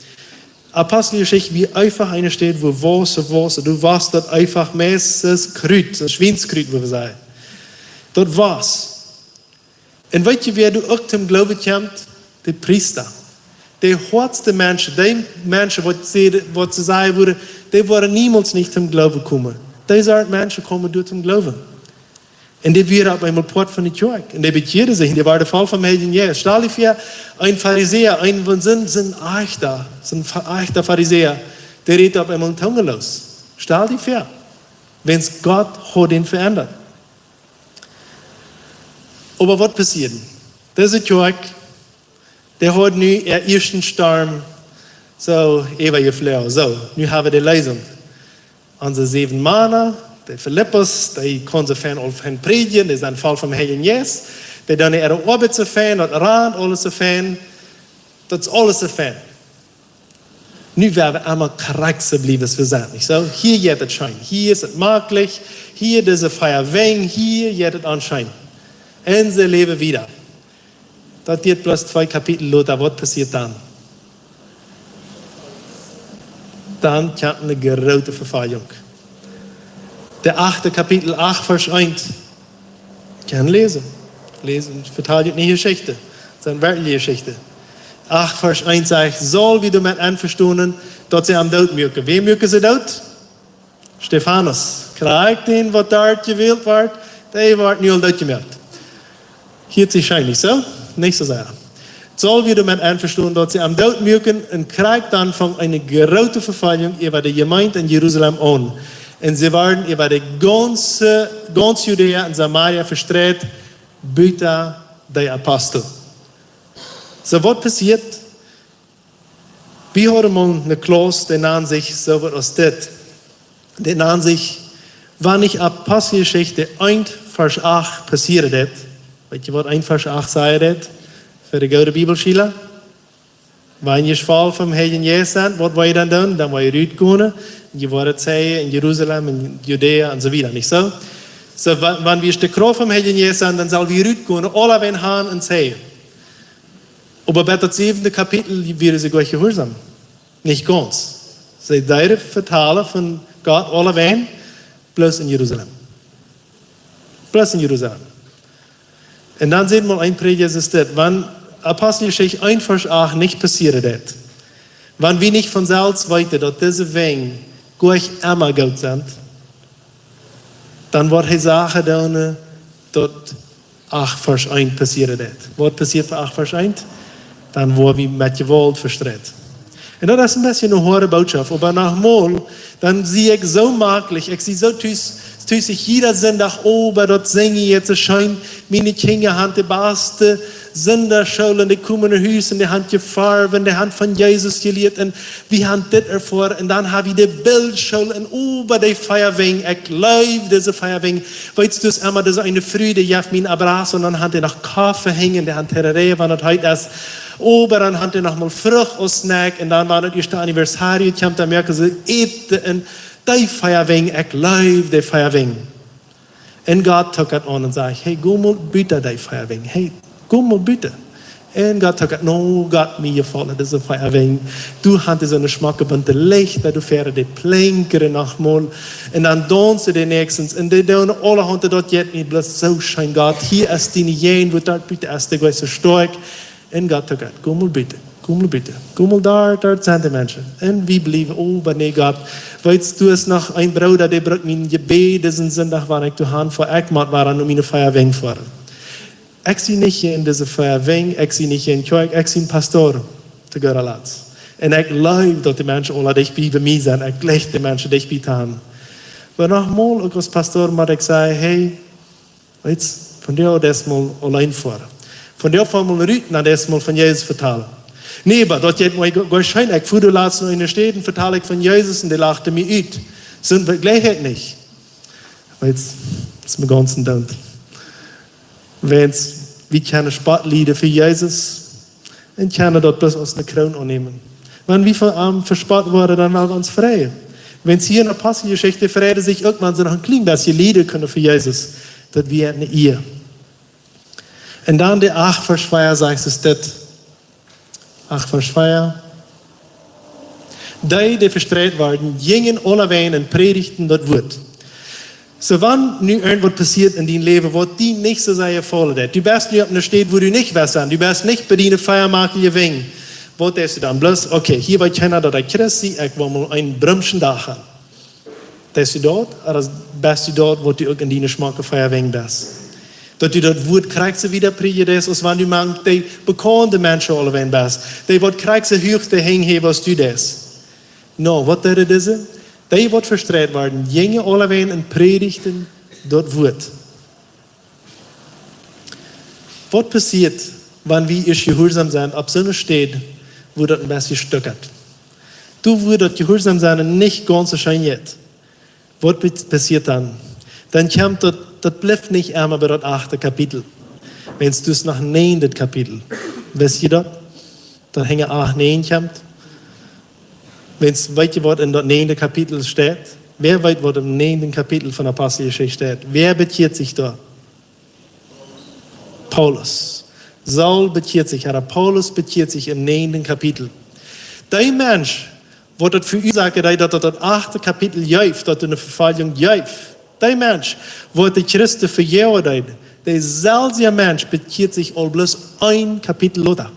Aposteljeschicht wia eefach eene Städ, wua Wauss, Wauss, du wauss daut eefach meist Krut, daut Schwienskrut, woo wie sajen. Daut wauss. Un weet jie, wäa doa uk toom Gloowen kjemt? De Priesta. De hoatste Menschen, de Menschen, waut see, waut see sajen wudden, dee woaren niemols nich toom Gloowen komen. Dee Sort Menschen komen doa toom Gloowen. Un dee wieren opp eemol Poat von de Kjoakj. Un dee bekjieeden sikj, un dee wieren voll vom Heiljen Jeist. Stal die väa, een Farisäa, een von soon, soon ajchta, soon fa-, ajchta Farisäa, dee rät opp eemol en Tungen loos. Stal die väa, wan Gott haud dän veendat. Oba waut passieed? Dise Kjoakj, dee haud nu äa ieeschten Storm soo äwajefloagen. Soo, nu hab wie de Leesunk. Onse säwen Mana, de Filippus, dee kunnen soo fein aul fein prädjen, dee sent voll vom Heiljen Jeist, dee doonen äare Oabeit soo fein, daut rant aules soo fein, daut es aules soo fein. Nu woa wie emma krakjt soo bliewen aus wie sent, nich soo? Hia jeit et scheen, hia es et maklich, hia dise fea Wenj, hia jeit et ons scheen. Un see läwen wieda. Daut diet bloos twee Kapitel lota, waut passieet dan? Dan kjemt eene groote Vefoljunk. De achte Kapitel, acht Varsch eent. Kaun läsen. Läsen, vetal junt nich Jeschicht. Daut es werkjlich Jeschicht. Acht Varsch eent sajcht: "Saul wia doamet envestonen, daut see am doot muaken." Wäm muaken see doot? Stefanus. Krakjt dän, waut doa jewält wort, dee wort nu aul doot jemoakt. Hieet sikj scheen, nich soo? Nich soo sea. "Saul wia doamet envestonen, daut see am doot muaken, un krakjt dan funk eene groote Vefoljunk äwa de Jemeent en Jerusalem aun. Un see worden äwa de gaunze, gaunz Judäa un Samaria vestreit, buta de Apostel." Soo, waut passieet? Wie hauden mol eene Klauss, dee nand sikj soo waut aus dit. Dee nand sikj, wan nich Aposteljeschicht eent Varsch acht passieren deed. Weet jie, waut eent Varsch acht sajen deed? Fa de goode Bibelschola. Wan jie voll vom Heiljen Jeist sent, waut woa jie dan doonen? Dan woa jie rutgonen. Jie woaren Zeijen en Jerusalem, en Judäa un soo wieda, nich soo? Soo, wa-, wan wie de Krauft vom Heiljen Jeist sent, dan sell wie rutgonen, aulawäajen han un zeijen. Oba bat daut säwende Kapitel wieren see goanich jehuarsom. Nich gaunz. See deeden vetalen von Gott aulawäajen, bloos en Jerusalem. Bloos en Jerusalem. Un dan sajcht mol een Prädja, es dit, wan Aposteljeschicht eent Varsch acht nich passieren deed, wan wie nich von selfst weeten, daut dise Wenj goanich emma goot sent, dan woat hee Sachen doonen, daut acht Varsch eent passieren deed. Waut passieet fa acht Varsch eent? Dan woa wie met Jewault vestreit. Un daut es een bät eene hoare Bootschoft, oba noch mol, dan sie ekj soo maklich, ekj sie soo tus, tus ekj jieda Sindach, oba daut sinjen jie soo scheen, miene Kjinja han de baste Sindachschool, dee komen no Hus un dee han jefoaren, dee han von Jesus jelieet un wie han dit erfoaren un dan ha wie de Bildschool un oba de fea Wenj, ekj leew dise fea Wenj. Weetst du, es emma dise eene Fru, dee jeft mie een abrazo un dan haft dee noch Koffe hinjen, dee haft Tereré, wan daut heet es. Oba dan haft dee noch mol Frucht aus Snack un dan, wan daut ieeschte Anniversario kjemt, dan moaken see Äten un de fea Wenj, ekj leew de fea Wenj. Un Gott took daut aun un säd: "Hey, go mol buta de fea Wenj. Hey, go mol buta." Un Gott took daut: "No, Gott, mie jefaulen dise fea Wenj. Doa haft dee soone schmocke bunte Lichta, doa wieren de Plinkjren noch mol. Un dan daunzen dee näakjstens. Un dee doonen aulahaunt, daut jeit mie bloos soo scheen, Gott. Hia es diene Jäajenwoat, doa buta es de Jeist soo stoakj." Un Gott took daut: "Go mol buta, go mol buta, go mol doa, doa sent de Menschen." Un wie bliewen: "Oh, oba nä, Gott. Weetst du, es noch een Brooda, dee brukt mien Jebäd disen Sindach, wan ekj doa han foa, ekj mott wada no miene fea Wenj foaren." Ekj sie nich en dise fea Wenj, ekj sie nich en Kjoakj, ekj sie een Pastor, to gooda Latst. Un ekj leew daut de Menschen aula dicht bie, bie mie sent, ekj leew de Menschen dicht bie to han. Oba noch mol, uk aus Pastor, mott ekj sajen: "Hey, weetst, vondoag deist mol auleen foaren. Vondoag foa mol rut, dan deist mol von Jesus vetalen." "Nä, oba daut jeit mie go-, goa scheen, ekj foa doa latst no eene Staut un vetal ekj von Jesus un dee lachten mie ut." Soo, wie jlikj nich. Weetst, daut es mie gaunz en Doont. Wan wie kjennen Spott lieden fa Jesus, un kjennen daut bloos aus eene Kroon aunnämen. Wan wie von am vespott woaren, dan woa wie ons freien. Wan see hia en Aposteljeschicht freiden sikj uk, wan see noch een kjlien bät lieden kunnen fa Jesus, daut wia eene Ea. Un dan de acht Varsch vea sajcht, es dit. Acht Varsch vea. "Dee, dee vestreit worden, jinjen aulawäajen un prädichten daut Wuat." Soo, wan nu irjentwaut passieet en dien Läwen, waut die nich soo sea jefaulen deed. Du best nu opp eene Staut, wua du nich west sennen. Du best nich bie diene fea makliche Wenj. Waut deist du dan? Bloos, okay, hia weet kjeena, daut ekj Christ sie, ekj woa mol een brumschen Dach han. Deist du daut, ooda best du daut, waut du uk en diene schmocke fea Wenj best? Daut du daut Wuat krakjt soo wieda prädjen deist, aus wan du mank de bekaunde Menschen aulawäajen best. Dee waut krakjt soo huach de Henj hiewen aus du deist. No, waut deeden dise? Dee waut vestreit worden, jinjen aulawäajen un prädichten daut Wuat. Waut passieet, wan wie ieescht jehuarsom sent opp soone Staut, wua daut een bät stukat? Doa, wua daut jehuarsom sennen nich gaunz soo scheen jeit. Waut passieet dan? Dan kjemt daut, daut blift nich emma bie daut achte Kapitel. Wan du es noch näajen Kapitel. Weetst du daut? Daut hinja acht, näajen kjemt. Weetst du, waut en daut näajende Kapitel steit? Wäa weet, waut em näajenden Kapitel von Aposteljeschicht steit? Wäa bekjieet sikj doa? Paulus. Saul bekjieet sikj, Herr, Paulus bekjieet sikj em näajenden Kapitel. Dee Mensch, waut daut veuasoakt, daut daut, daut achte Kapitel jeef, daut doa eene Vefoljunk jeef. Dee Mensch, waut de Christen vejoagen deed, deeselwje Mensch bekjieet sikj aul bloos een Kapitel lota.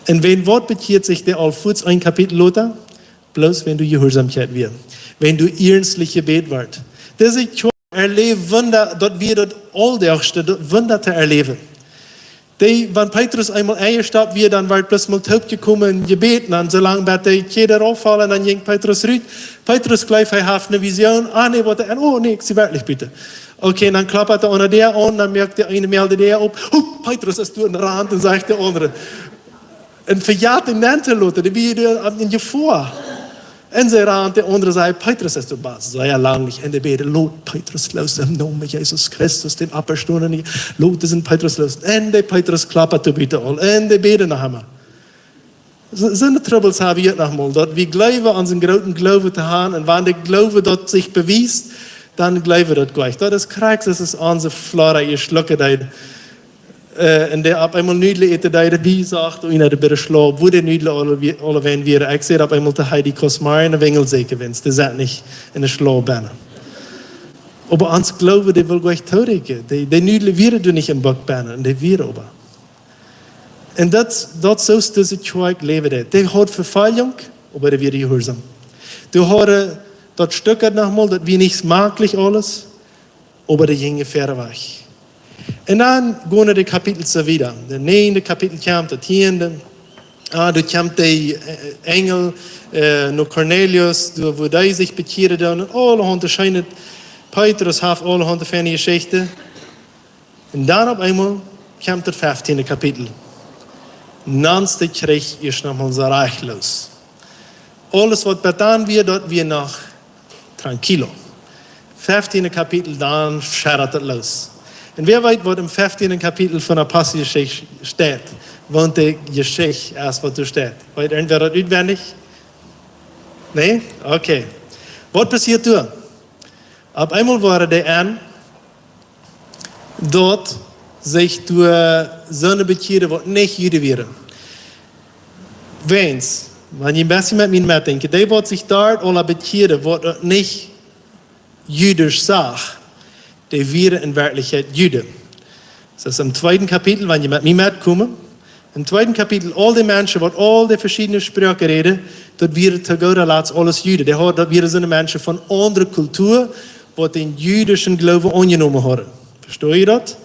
Un wan waut bekjieet sikj, dee aul fuaz een Kapitel lota, bloos wan doa Jehuarsaumkjeit wia, wan doa iernstlich jebät wort. Dise Kjoakj erläft Wunda, daut wia daut auldachste, daut Wunda to erläwen. Dee, wan Petrus eemol enjestoppt wia, dan wort bloos mol toopjekomen un jebät, dan soo lang bat dee Kjäd rauffoll, dan jinkj Petrus rut. Petrus jleeft, hee haft eene Vision. Ah, nä, waut, un, oh, nä, ekj sie werkjlich buten. Okay, dan kloppt et aun de Däa aun, dan moakt de eene mol de Däa op. Oh, Petrus es doa un rant un sajcht de aundre. Un vejat dän Menschen lota, dee wia doa aum Jefoa. Un see rant, de aundre säd, Petrus es doa, bat sea lang nich. Un dee bäden, lot Petrus loos em Nomen Jesus Christus, dän Oppjestonen, lot disen Petrus loos. Un de Petrus kloppt doa buten aul. Un dee bäden noch emol. Soo, soone Trubbels hab wie uk noch mol, daut wie jleewen, onsen grooten Gloowen to haben, un wan de Gloowe daut sikj bewiest, dan jleewen wie daut jlikj. Daut es krakjt, daut es onse Flora, jie Schlucke, dee, äh, un dee opp eemol Nudlen äten deed, wie sacht eena, dee bie de Schlauch, wua de Nudlen aule wie-, aule wan wieren. Ekj säd opp eemol to Heidi, kaust mau eene Winjel säkjen, wan dee sent nich enne Schlauch bennen. Oba ons Gloowen, dee well jlikj toorieekjen. Dee, dee Nudlen wieren doa nich em Buck bennen, un dee wieren oba. Un daut, daut soo es dise Kjoakj läwen deed. Dee haud Vefoljunk, oba dee wia jehuarsaum. Dee hauden daut Stekj noch mol, daut wia nich schmakjlich aules, oba dee jinjen wieda wajch. Un dan gonen de Kapitels soo wieda. De näajende Kapitel kjemt, daut tieende. Ah, doa kjemt de, äh, Enjel, äh, no Kornelius, doa, wua dee sikj bekjieren doonen. Un aulahaunt scheene, Petrus haft aulahaunt feine Jeschichten. Un dan opp eemol kjemt daut feftieende Kapitel. Dan es de Kjrich ieescht noch mol soo rajcht los. Aules waut bat dan wia, daut wia noch tranquilo. Feftieende Kapitel, dan scheddat et los. Un wäa weet, waut em feftieenden Kapitel von Aposteljeschicht steit? Wan de Jeschicht es, waut doa steit. Weet irjentwäa daut utwendich? Nä? Okay. Waut passieet doa? Opp eemol wieren dee aun, daut sikj doa soone bekjieren, waut nich Juden wieren. Weens, wan jie een bät met mie metdenkjen, dee waut sikj doa aula bekjieren, waut daut nich judisch sach, dee wieren en Werkjlichkjeit Juden. Daut es em tweeden Kapitel, wan jie met mie metkomen. Em tweeden Kapitel, aul dee Menschen, waut aul dee veschiedne Sproaken räden, daut wieren to gooda Latst aules Juden. Dee haud-, daut wieren soone Menschen von aundre Kultua, waut dän jüdischen Gloowen aunjenomen hauden. Vestonen jie daut?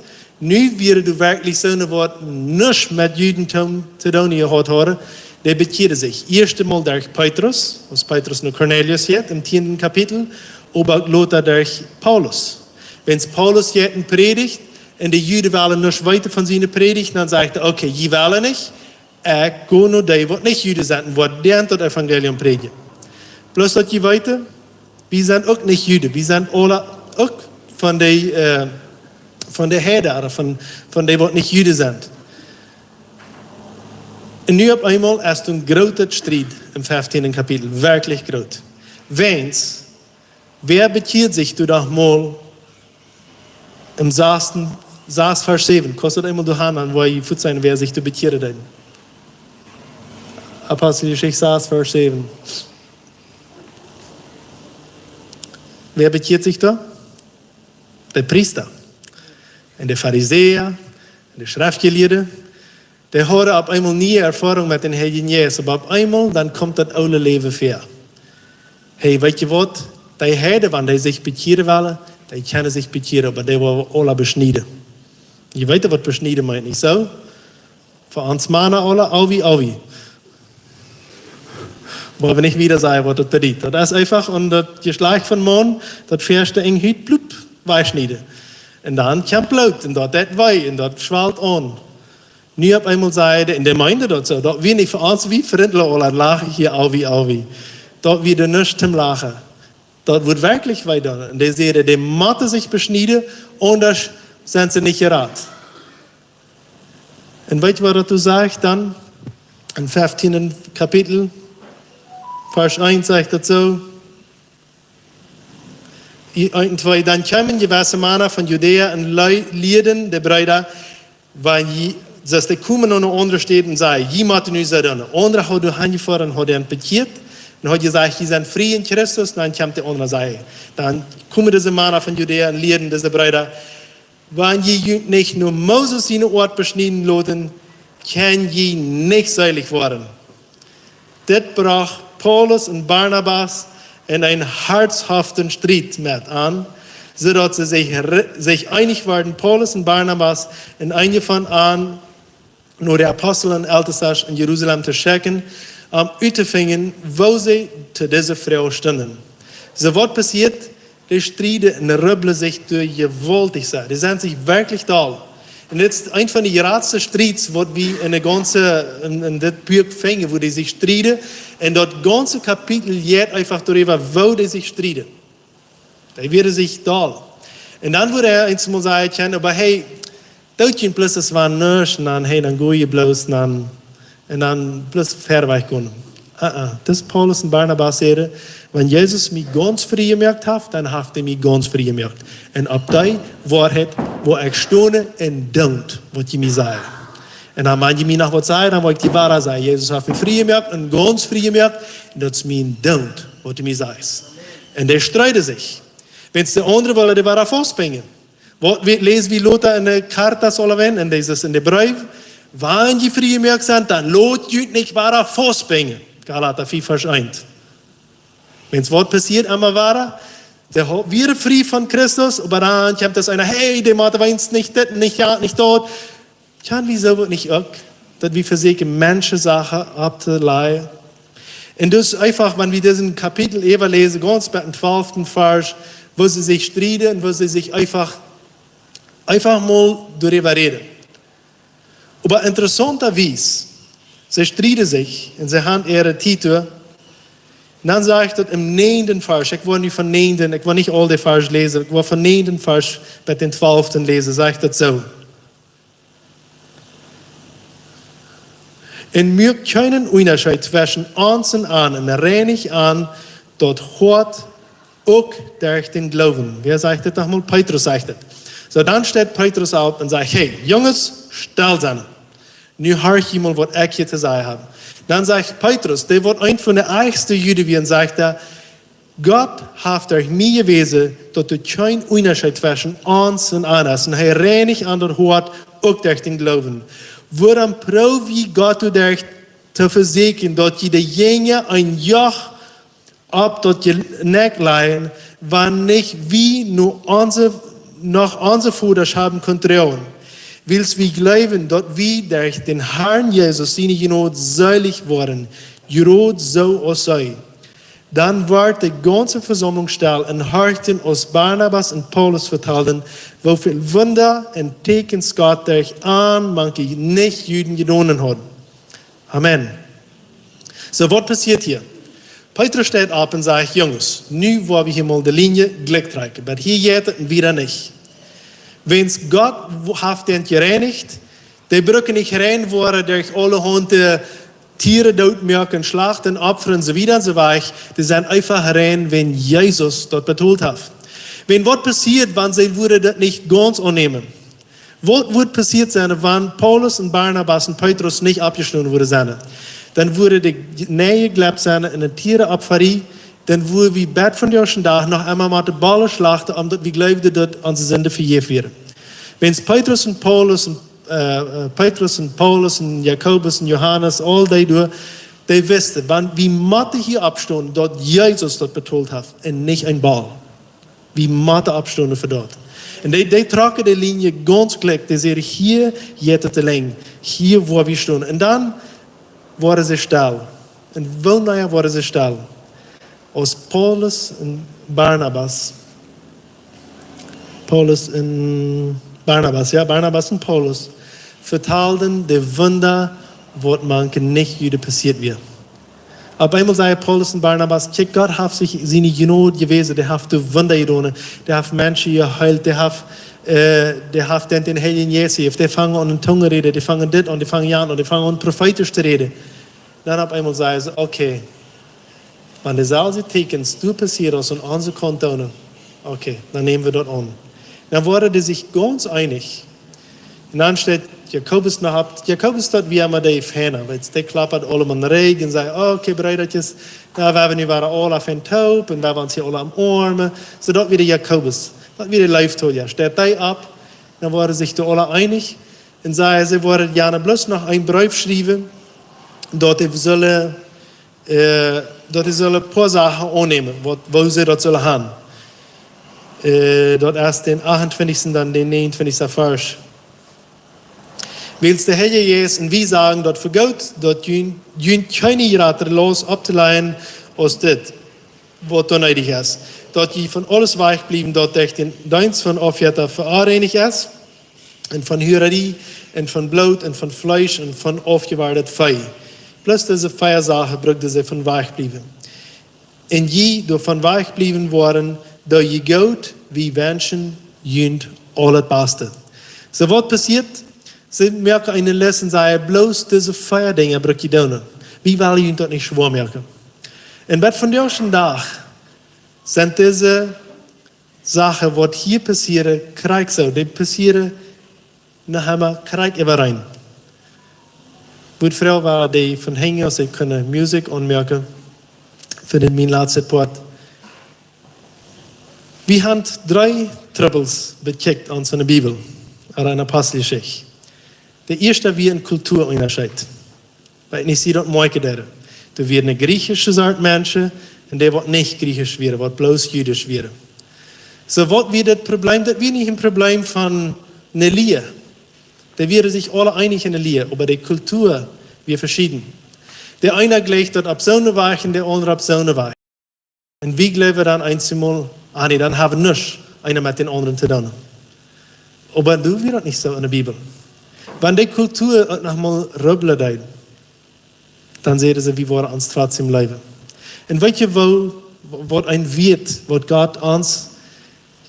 Nu wieren doa werkjlich soone, waut nuscht met Judentum to doonen jehaut hauden, dee bekjieeden sikj. Ieescht emol derch Petrus, aus Petrus no Kornelius jeit, em tieenden Kapitel, oba uk lota derch Paulus. Wan Paulus jeit un prädicht, un de Juden wellen nuscht weeten von siene Prädicht, dan sajcht hee, okay, jie wellen nich, ekj go no dee, waut nich Juden sent, un woa dän daut Evangelium prädjen. Bloos daut jie weeten, wie sent uk nich Juden, wie sent aula uk von dee, äh, von dee Heiden, ooda von, von dee, waut nich Juden sent. Un nu opp eemol es een groota Striet em feftieenden Kapitel, werkjlich groot. Weens, wäa bekjieed sikj doa noch mol em sassten, sas Varsch säwen? Kaust daut eemol derchgonen, wua jie fuaz seenen, wäa sikj doa bekjieed haud? Aposteljeschicht sas Varsch säwen. Wäa bekjieed sikj doa? De Priesta. Un de Farisäa, un de Schreftjelieede. Dee hauden opp eemol niee Erfoarunk met dän Heiljen Jeist, oba opp eemol, dan kjemt daut oole Läwen väa. Hey, weetst du waut? Dee Heiden, wan dee sikj bekjieren wellen, dee kjennen sikj bekjieren, oba dee woaren aula beschnieden. Jie weeten, waut beschnieden meent, nich soo? Fa ons Mana aula, auwi, auwi. Woa wie nich wieda sajen, waut daut bediet. Daut es eefach, un daut Jeschlajcht von Maun, daut väaschte Enj Hut, plup, wajchschnieden. Un dan kjemt Bloot, un daut deit wee, un daut schwalt aun. Nu opp eemol säden, un dee meenden daut soo, daut wia nich fa ons, wie Frindle aula lachen hia, auwi, auwi. Daut wia doa nuscht toom Lachen. Daut woat werkjlich wee doonen. Un dee säden, dee motten sikj beschnieden, aundasch sent see nich jerat. Un weet jie, waut daut doa sajcht dan? Em feftienden Kapitel, Varsch eent sajcht daut soo. Eent un twee: Dan kjeemen jewesse Mana von Judäa un lei-, lieeden de Breeda, wan jie, soo aus dee kjeemen no eene aundre Städ un säden: Jie motten nu soo doonen. Aundre haud doa han jefoaren un haud an bekjieet. Un haud jesajcht: Jie sent frie en Christus. Dan kjemt de aundre Säd. Dan kjeemen dise Mana von Judäa un lieeden dise Breeda: Wan jie junt nich no Moses siene Oat beschnieden loten, kjenn jie nich seelich woaren. Dit brocht Paulus un Barnabas en een harthaften Striet met aun, soo daut see sikj re-, sikj eenich worden. Paulus un Barnabas un eenje von an no de Apostel un Eltestasch en Jerusalem to schekjen, om uttofinjen, woo see to dise Froag stunden. Soo waut passieet, dee strieden un rubblen sikj doa jewaultich. See, dee sent sikj werkjlich doll. Un dit es eent von de jratste Striets, waut wie en de gaunze, en, en dit Buak finjen, woo dee sikj strieden. Un daut gaunze Kapitel jeit eefach doaräwa, woo dee sikj strieden. Dee wieren sikj doll. Un dan wudd eena eemol sajen kjennen: Oba hey, doot jie bloos, daut wia nuscht, un dan, hey, dan go jie bloos, un dan, un dan bloos wieda wajch gonen. Uh-uh. Dis Paulus un Barnabas säden: Wan Jesus mie gaunz frie jemoakt haft, dan haft hee mie gaunz frie jemoakt. Un opp dee Woarheit woa ekj stonen un doonen, waut jie mie sajen. Un dan, wan jie mie noch waut sajen, dan woa ekj die woare sajen. Jesus haft mie frie jemoakt un gaunz frie jemoakt. Un daut es mien doonen, waut du mie sajst. Un dee strieden sikj. Wiels de aundre wullen dee wada faustbinjen. Waut wie, läsen wie lota en de Karta aulawäajen, en dise, en de Breef: Wan jie frie jemoakt sent, dan lot junt nich wada faustbinjen. Galata fief, Varsch eent. Wiels waut passieet emma wada? Dee ha-, wieren frie von Christus, oba dan kjemt eena: Hey, dee motten wie ons nich dit, nich daut, nich daut. Kjenn wie soo waut nich uk, daut wie vesieekjen, Menschen Sachen auftoläajen? Un dus eefach, wan wie disen Kapitel äwaläsen, gaunz bat dän twalften Varsch, woo see sikj strieden un woo see sikj eefach, eefach mol doaräwa räden. Oba interessantawies, see strieden sikj un see han äare Tiet. Un dan sajcht daut em näajenden Varsch, ekj woa nu von näajenden, ekj woa nich aul de Varsch läsen, ekj woa von näajenden Varsch bat dän twalften läsen, sajcht daut soo: Un moakt kjeenen Unjascheet tweschen ons un an, un reinigt an daut Hoat uk derch dän Gloowen. Wäa sajcht dit nochmol? Petrus sajcht dit. Soo, dan steit Petrus opp un sajcht: Hey, Junges, stell sennen. Nu horcht jie mol, waut ekj hia to sajen hab. Dan sajcht Petrus, dee waut eent von de ieeschte Juden wia, un sajcht hee: Gott haft derch mie jewäsen, daut doa kjeen Unjascheet tweschen ons un an es, un hee reinigt an daut Hoat uk derch dän Gloowen. Wuarom proow jie Gott doaderch to vesieekjen, daut jie de Jinja een Joch opp daut Jenekj lajen, wan nich wie no onse, no onse Vodasch haben kunt droagen, wiels wie jleewen, daut wie derch dän Harn Jesus siene Jnod seelich woaren, jrod soo aus see? Dan wort de gaunze Vesaumlunk stell un horchten, aus Barnabas un Paulus vetalden, woo väl Wunda un Tieekjens Gott derch an mank de Nich-Juden jedonen haud. Amen. Soo, waut passieet hia? Petrus steit opp un sajcht: Junges, nu woa wie hia mol de Linie jlikj trakjen. Bat hia jeit et un wieda nich. Wiels Gott wo-, haft an jereinigt, dee bruken nich rein woaren derch aulahaunt Tieren dootmoaken, schlachten, opfren un soo wieda un soo wajch. Dee sent eefach rein, wiels Jesus daut betolt haft. Wiels waut passieet, wan see wudden daut nich gaunz aunnämen? Waut wudd passieet sennen, wan Paulus un Barnabas un Petrus nich oppjestonen wudden sennen? Dan wudden dee nich jejleeft sennen en de Tieren Opfariee, dan wudden wie bat vondoag dän Dach noch emol met de Bollen schlachten, om daut wie jleewden, daut onse Sinden vejäft wieren. Wiels Petrus un Paulus un, äh, äh, Petrus un Paulus un Jakobus un Johanes, aul dee doa, dee wisten, wan wie motten hia oppstonen, daut Jesus daut betolt haft un nich een Boll. Wie motten oppstonen fa daut. Un dee, dee trocken de Linie gaunz jlikj. Dee säden: Hia jeit et aula, hia woa wie stonen. Un dan worden see stell. Un wanea worden see stell? Aus Paulus un Barnabas, Paulus un Barnabas, jo, Barnabas un Paulus vetalden de Wunda, waut mank de Nich-Juden passieet wia. Opp eemol säden Paulus un Barnabas: "Kjikj, Gott haft sikj siene Jnod jewäsen, dee haft de Wunda jedonen, dee haft Menschen jeheelt, dee haft, äh, dee haft dän, dän Heiljen Jeist jejäft, dee fangen aun en Tungen räden, dee fangen dit aun, dee fangen jant aun, dee fangen aun profeetisch to räden." Dan opp eemol säden see: "Okay, wan deeselwje Tieekjens doa passieren aus aun onse Kaunt doonen, okay, dan nämen wie daut aun." Dan worden dee sikj gaunz eenich. Un dan steit Jakobus noch opp. Jakobus, daut wia mau de Fäna, wiels dee kloppt aulemaun en de Rigj un säd: "Okay, Breeda, nu woa wie aula fein toop un woa wie ons hia aula omoarmen." Soo, daut wia de Jakobus. Daut wia de Leeftolja. Steit dee opp, dan worden see sikj doa aula eenich. Un säden, see wudden jane bloos noch een Breef schriewen, daut dee sullen, äh, daut dee sullen poa Sachen aunnämen, waut, woo see daut sullen haben. Äh, daut es dän achtuntwintichsten, dan dän näajenuntwintichsten Varsch. "Wiels de Heilje Jeist un wie sajen daut fa goot, daut junt, junt kjeene jratre Laust opptolajen aus dit, waut doa needich es, daut jie von aules wajchbliewen, daut derch dän Deenst von Aufjetta veonreinigt es, un von Hurarie, un von Bloot, un von Fleesch, un von aufjewardet Vee." Bloos dise vea Sachen bruckten see von wajchbliewen. "Un jie doavon wajchbliewen woaren, doo jie goot, wie wenschen junt aulet Baste." Soo, waut passieet? See moaken eene List un säden: "Bloos dise vea Dinja bruck jie doonen. Wie wellen junt daut nich schwoa moaken." Un bat vondoag dän Dach sent dise Sachen, waut hia passieren, krakjt soo. Dee passieren noch emma krakjt äwareen. Wudd froagen, woo dee von hinjen, aus see kunnen Musikj aunmoaken, fa dän mien latsten Poat. Wie haben dree Trubbels bekjikjt aun soone Bibel, aun eene Aposteljeschicht. De ieeschta wia een Kulturunjascheet. Weet nich, aus jie daut moakjen deeden. Doa wieren griechische Sort Menschen un dee, waut nich griechisch wieren, waut bloos judisch wieren. Soo, waut wia daut Problem? Daut wia nich een Problem von eene Lia. Dee wieren sikj aula eenich enne Lia, oba de Kultua wia veschieden. De eena jleicht daut opp soone Wies un de aundra opp soone Wies. Un wie jleewen dan eenjemol: "Ah, nä, dan hab wie nuscht eena met dän aundren to doonen." Oba doa wia daut nich soo enne Bibel. Wan de Kultua uk noch mol rubblen deed, dan säden see: "Wie woaren ons trotzdäm leewen." Un weet jie woo, waut een Wieet, waut Gott ons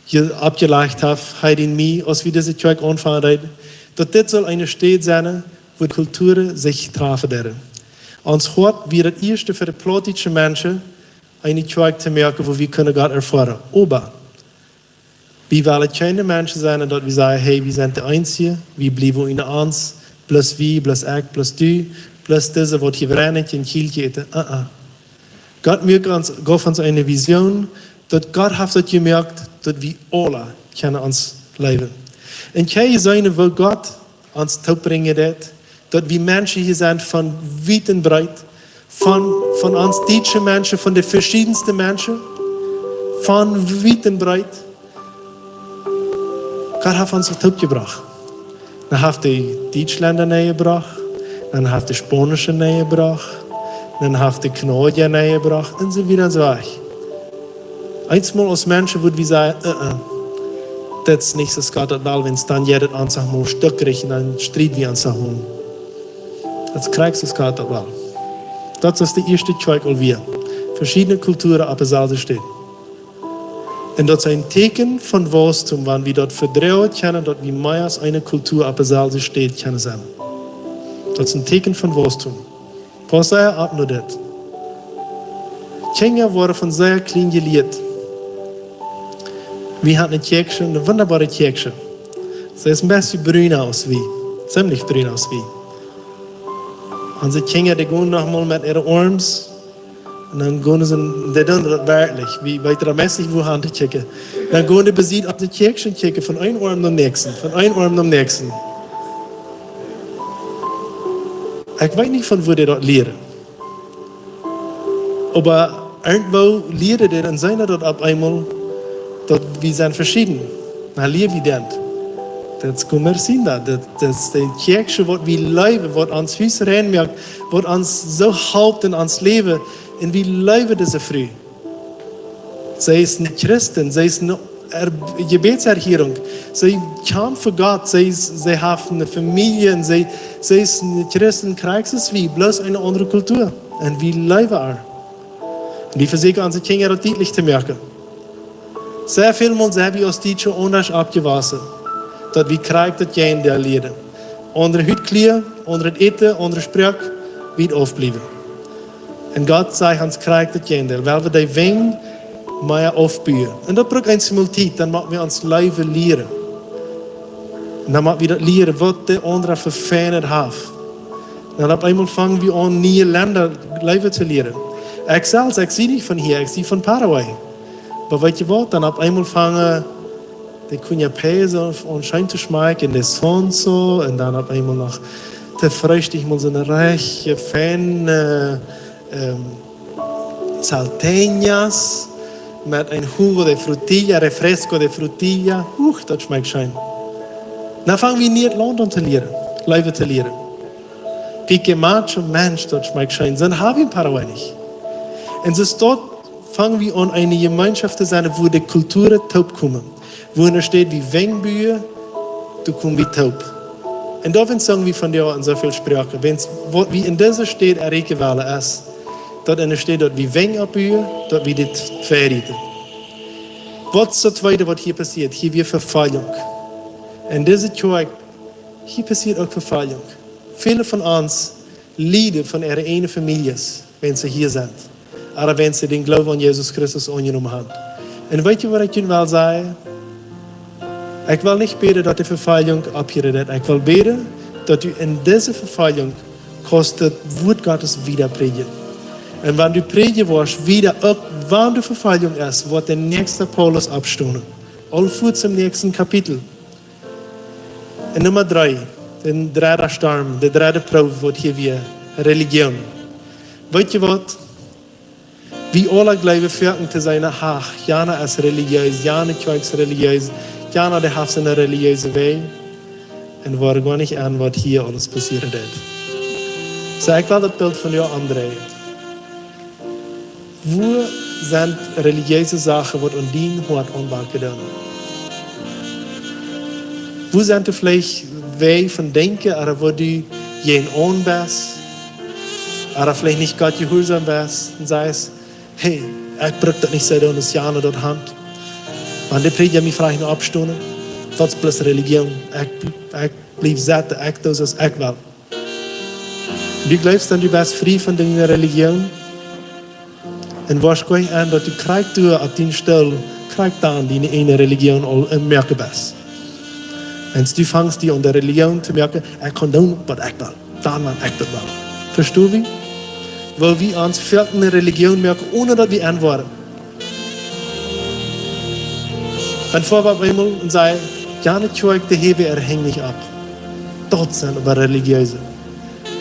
je-, oppjelajcht haft, hee dän mie, aus wie dise Kjoakj aunfangen deeden, daut dit sull eene Städ sennen, wua Kulturen sikj trafen deeden. Ons Hoat wia daut ieeschte fa de plautdietsche Menschen, eene Kjoakj to moaken, wua wie kunnen Gott erfoaren. Oba wie wellen kjeene Menschen sennen, daut wie sajen: "Hey, wie sent de eensje, wie bliewen unja ons, bloos wie, bloos ekj, bloos du, bloos dise, waut hia weinich en Kjielkje äten." Uh-uh. Gott muak ons, jeef ons eene Vision, daut Gott haft daut jemoakt, daut wie aula kjennen ons leewen. Un kjenn jie seenen, woo Gott ons toopbrinjen deed, daut wie Menschen hia sent von wiet un breet, von, von ons dietsche Menschen, von de veschiedenste Menschen, von wiet un breet. Gott haft ons toopjebrocht. Dan haft hee Dietschlenda nenjebrocht, dan haft hee Spaunische nenjebrocht, dan haft hee Kanadia nenjebrocht, un soo wieda un soo wajch. Eenjemol aus Menschen wudd wie sajen: "Uh-uh, daut es nich soo aus Gott daut well, wan dan jeit et ons noch mol stekjlich un dan strieden wie ons noch mol." Daut es krakjt soo aus Gott daut well. Daut es de ieeschte Kjoakj aul wia. Veschiedne Kulturen opp deeselwje Städ. Un daut es een Tieekjen von Waustum, wan wie daut vedroagen kjennen, daut wie mea aus eene Kultua opp deeselwje Städ kjennen sennen. Daut es een Tieekjen von Waustum. Pausst opp no dit. Kjinja woaren von sea kjlien jelieet. Wie haben eene Kjäakjsche, eene wundaboare Kjäakjsche. See es een bät bruna aus wie. Ziemlich bruna aus wie. Onse Kjinja, dee gonen noch mol met äare Oarms. Un dan gonen see, dee doonen daut werkjlich. Wie, weet jie, meist nich, wua han to kjikjen. Dan gonen dee besied onse Kjäakjsche kjikjen, von een Oarm nom näakjsten, von een Oarm nom näakjsten. Ekj weet nich, von wua dee daut lieren. Oba irjentwoo lieren dee dan seenen daut opp eemol, daut wie sent veschieden. Na, lia wie dan. Daut es como si, daut, daut es de Kjäakjsche, waut wie leewen, waut ons Hus rein moakt, waut ons soo halpt en ons Läwen. Un wie leewen dise Fru. See es eene Christin, see es eene Er-, Jebädserhörung. See kjamft fa Gott, see es, see haft eene Famielje, un see, see es eene Christin, krakjt soo aus wie, bloos eene aundre Kultua. Un wie leewen ar. Un wie vesieekjen onse Kjinja daut dietlich to moaken. Sea väl Mol sent wie aus Dietsche aundasch oppjewossen, daut wie krakjt daut Jäajendeel lieeden. Aundre Hutkjlia, aundret Äten, aundre Sproak, wiet aufbliewen. Un Gott sajcht ons krakjt daut Jäajendeel. Wiels wie dee Wenj mea aufbuen. Un daut brukt eenjemol Tiet, dan motten wie ons Läwen lieren. Un dan motten wie daut lieren, waut de aundra fa Feinden haft. Dan opp eemol fangen wie aun, niee Lenda leewen to lieren. Ekj selfst, ekj sie nich von hia, ekj sie von Paraguay. Oba weetst du waut, dan opp eemol fangen de canapés aun scheen to schmakjen, de sonso, un dan opp eemol noch to Freestikj mol soone rajchte, feine, ähm, salteñas met een jugo de frutilla, refresco de frutilla. Huch, daut schmakjt scheen. Dan fangen wie nie daut Launt aun to lieren, leewen to lieren. Pique macho, Mensch, daut schmakjt scheen. Soo haben wie en Paraguay nich. Un soo es daut, fangen wie aun, eene Jemeenschoft to sennen, wua de Kulturen toopkomen. Wua enne Städ wie Wenj buen, doa komen wie toop. Un doawäajen sagen wie von Joa en soo väl Sproaken. Wiels waut wie en dise Städ erreichen wellen es, daut enne Städ daut wie Wenj oppbuen, daut wie dit vereiten. Waut es daut tweede, waut hia passieet? Hia wia Vefoljunk. En dise Kjoakj, hia passieet uk Vefoljunk. Väle von ons lieden von äare eejne Famieljes, wan see hia sent. Ooda wan see dän Gloowen aun Jesus Christus aunjenomen haben. Un weetst du, waut ekj junt well sajen? Ekj well nich bäden, daut de Vefoljunk opphieren deit. Ekj well bäden, daut du en dise Vefoljunk kaust daut Wuat Gottes wieda prädjen. Un wan du prädjen woascht, wieda uk, wan du Vefoljunk hast, woat de näakjste Paulus oppstonen. Aul fuaz em näakjsten Kapitel. Un Numma dree, de dredde Storm, de dredde Proow, waut hia wia, Religion. Weetst du waut? Wie aula jleewen foaken to sennen, ach, jana es religiees, jane Kjoakj es religiees, jana dee haft eene religiöse Wäaj. Un woaren goanich aun, waut hia aules passieren deit. Soo, ekj well daut Bilt von Joa aundreien. Wua sent religiöse Sachen, waut aun dien Hoat aunbacken doonen? Wua sent veleicht Wäaj von denkjen, ooda wua du jäajenaun best, ooda veleicht nich Gott jehuarsom best un sajchst: "Hey, ekj bruk daut nich soo doonen aus jane daut haben. Wan de Prädja mie froacht no oppstonen, daut es bloos Religion. Ekj, ekj bliew sitten, ekj doo soo aus ekj well." Du jleefst dan, du best frie von diene Religion? Un woascht goanich aun, daut du krakjt doa opp dien Stool, krakjt dan diene eejne Religion aul aum moaken best. Un du fangst die aun de Religion to moaken: "Ekj kaun doonen, waut ekj well. Dan, wan ekj daut well." Vestonen wie? Woo wie ons foaken eene Religion moaken, onen daut wie aunwoaren. Dan foa wie opp eemol un sajen: "Jane Kjoakj, dee hewen äare Henj nich opp." Daut sent oba Religiöse.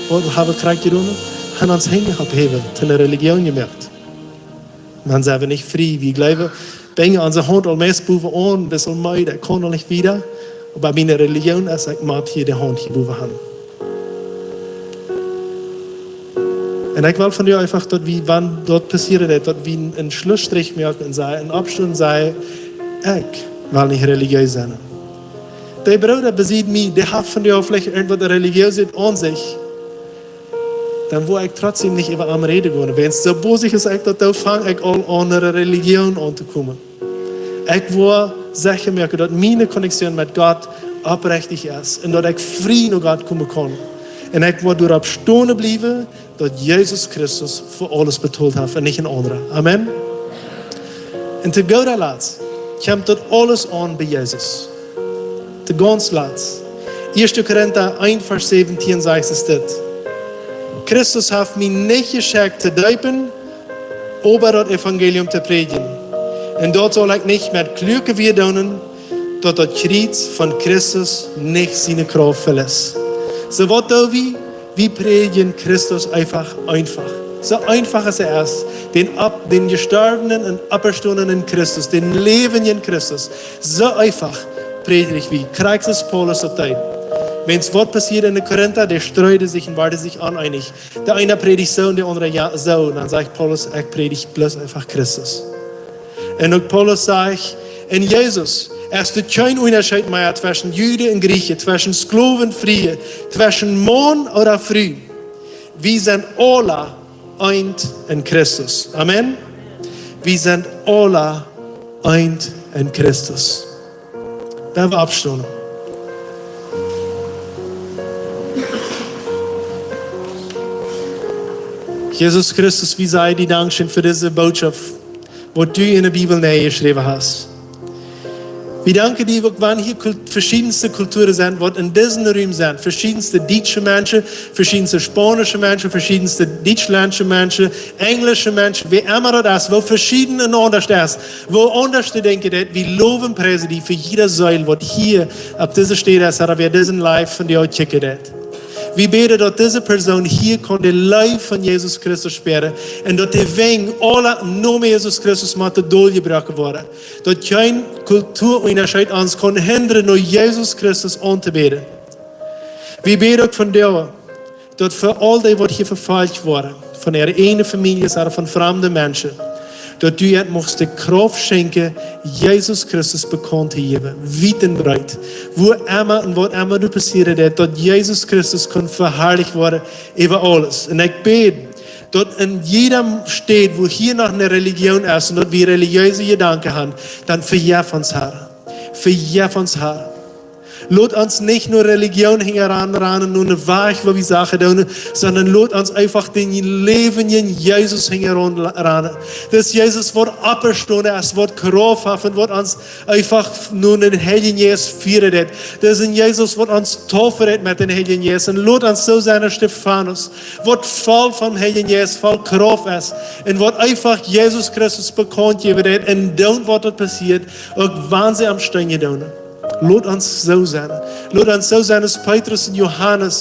Waut haben wie krakjt jedonen? Haben ons Henj opjehäwen, to eene Religion jemoakt. Dan sent wie nich frie, wie jleewen, brinjen onse Haunt aul meist bowen aun, best aul meed, ekj kaun aul nich wieda. Oba miene Religion es, ekj mott hia de Haunt hia bowen haben. Un ekj well von die eefach, daut wie, wan daut passieren deit, daut wie eenen, eenen Schlussstrich moaken un sajen, eenen Aufschluss sajen: "Ekj well nich religiös sennen." De Brooda besied mie, dee haft von die veleicht irjentwaut Religiöset aun sikj. Dan wudd ekj trotzdäm nich äwa am räden gonen. Wan soo bosich es ekj daut, dan fang ekj aul aun, eene Religion auntokomen. Ekj wudd secha moaken, daut miene Connectioon met Gott oprechtich es un daut ekj frie no Gott komen kaun. Un ekj wudd doaropp stonen bliewen, daut Jesus Christus fa aules betolt haft un nich een aundra. Amen. Un to gooda Latst kjemt daut aules aun bie Jesus. To gaunz latst. Ieeschte Korinta eent, Varsch säwentieen sajcht et dit: "Christus haft mie nich jeschekjt to deepen, oba daut Evangelium to prädjen. Un daut saul ekj nich met kluake Wieed doonen, daut daut Kjriez von Christus nich siene Krauft veliet." Soo waut doo wie? Wie prädjen Christus eefach, eefach. Soo eefach aus hee es, dän opp-, dän jestorwenen un oppjestonenen Christus, dän läwendjen Christus. Soo eefach prädjen wie. Krakjt soo aus Paulus daut deed. Wan waut passieed enne Korinta, dee streeden sikj un wieren sikj oneenich. De eena prädicht soo un de aundra jo, soo. Un dan sajcht Paulus: "Ekj prädich bloos eefach Christus." Un uk Paulus sajcht: "En Jesus es doa kjeen Unjascheet mea tweschen Juden un Griechen, tweschen Sklowen un Frieen, tweschen Maun ooda Fru. Wie sent aula eent en Christus. Amen. Wie sent aula eent en Christus. Lot ons oppstonen. Jesus Christus, wie sajen die Dankscheen fa dise Bootschoft, waut du enne Bibel nenjeschräwen hast. Wie danken die uk, wan hia Kult-, veschiedenste Kulturen sent, waut en disen Rum sent. Veschiedenste dietsche Menschen, veschiedenste spaunische Menschen, veschiedenste dietschlaunsche Menschen, enjlische Menschen, wäa emma daut es, woo veschieden un aundasch daut es, woo aundasch to denkjen daut, wie lowen, priesen die fa jiede Seel, waut hia opp dise Städ es, ooda wäa disen Live von die utkjikjen deit. Wie bäden, daut dise Persoon hia kaun de Leew von Jesus Christus spieren un daut de Wenj aula em Nomen Jesus Christus motten doljebroaken woaren. Daut kjeen Kulturunjascheet ons kaun hindren, no Jesus Christus auntobäden. Wie bäden uk vondoag, daut fa aul dee, waut hia vefolcht woaren, von äare eajne Famieljes ooda von framde Menschen, daut du an muchst de Krauft schenkjen, Jesus Christus bekaunt to jäwen, wiet un breet, wua emma un waut emma doa passieren deit, daut Jesus Christus kaun veharlicht woaren äwa aules. Un ekj bäd, daut en jieda Städ, wua hia noch eene Religion es un daut wie relijeese Jedanken haben, dan vejeff ons, Herr. Vejeff ons, Herr. Lot ons nich no Religion hinjaraun rannen, no eenen Wajch, woo wie Sachen doonen, sonda lot ons eefach dän läwendjen Jesus hinjaraun la-, rannen. Dis Jesus, waut oppjestonen es, waut Krauft haft un waut ons eefach no dän Heiljen Jeist fieren deit. Dis een Jesus, waut ons deepen deit met dän Heiljen Jeist. Un lot ons soo sennen aus Stefanus, waut voll vom Heiljen Jeist, voll Krauft es. Un waut eefach Jesus Christus bekaunt jäwen deit un doonen, waut doa passieet, uk wan see am Steenjen doonen. Lot ons soo sennen. Lot ons soo sennen aus Petrus un Johanes,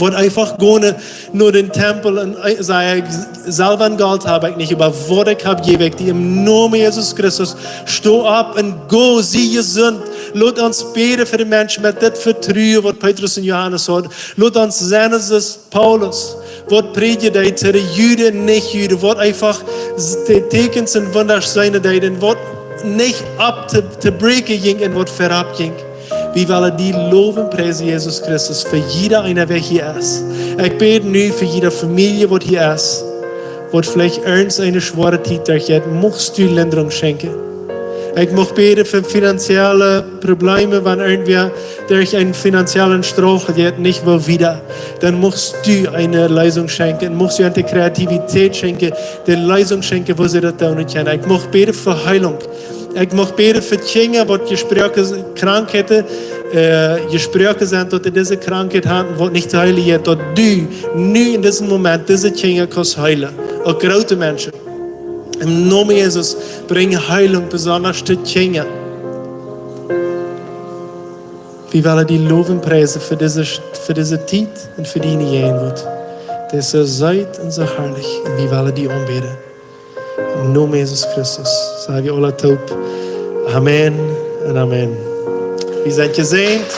waut eefach gonen no dän Tempel un, äh, sajen: Selwa un Golt hab ekj nich, oba waut ekj hab, jäw ekj die. Em Nomen Jesus Christus, sto opp un go, sie jesunt. Lot ons bäden fa de Menschen met dit Vetruen, waut Petrus un Johanes hauden. Lot ons sennen aus Paulus, waut prädjen deed to de Juden un Nichjuden, waut eefach s-, de Tieekjens un Wundasch seenen deed un waut nich opp to, to bräakjen jinkj un waut verropp jinkj. Wie wellen die lowen, priesen, Jesus Christus, fa jieda eena, wäa hia es. Ekj bäd nu fa jiede Famielje, waut hia es, waut veleicht irjent eene schwoare Tiet derchjeit, muchst du Lindrunk schenkjen. Ekj mucht bäden fa finanzielle Problemen, wan irjentwäa derch eenen finanziellen Struggle jeit, nich woo wieda. Dan muchst du eene Leesunk schenkjen un muchst du an de Kreativität schenkjen, de Leesunk schenkjen, woo see daut doonen kjennen. Ekj mucht bäden fa Heilunk. Ekj mucht bäden fa Kjinja, waut jesproaken s-, Krankheiten, äh, jesproaken sent, daut dee dise Krankheit haben, waut nich to heelen jeit, daut du nu en disen Moment dise Kjinja kaust heelen. Uk groote Menschen. Em Nomen Jesus, brinj Heilunk, besonda to Kjinja. Wie wellen die lowen, priesen fa dise, fa dise Tiet un fa diene Jäajenwoat. Daut es soo seet un soo harlich. Un wie wellen die aunbäden. Em Nomen Jesus Christus, sajen wie aula toop: Amen un amen. Wie sent jesäajent.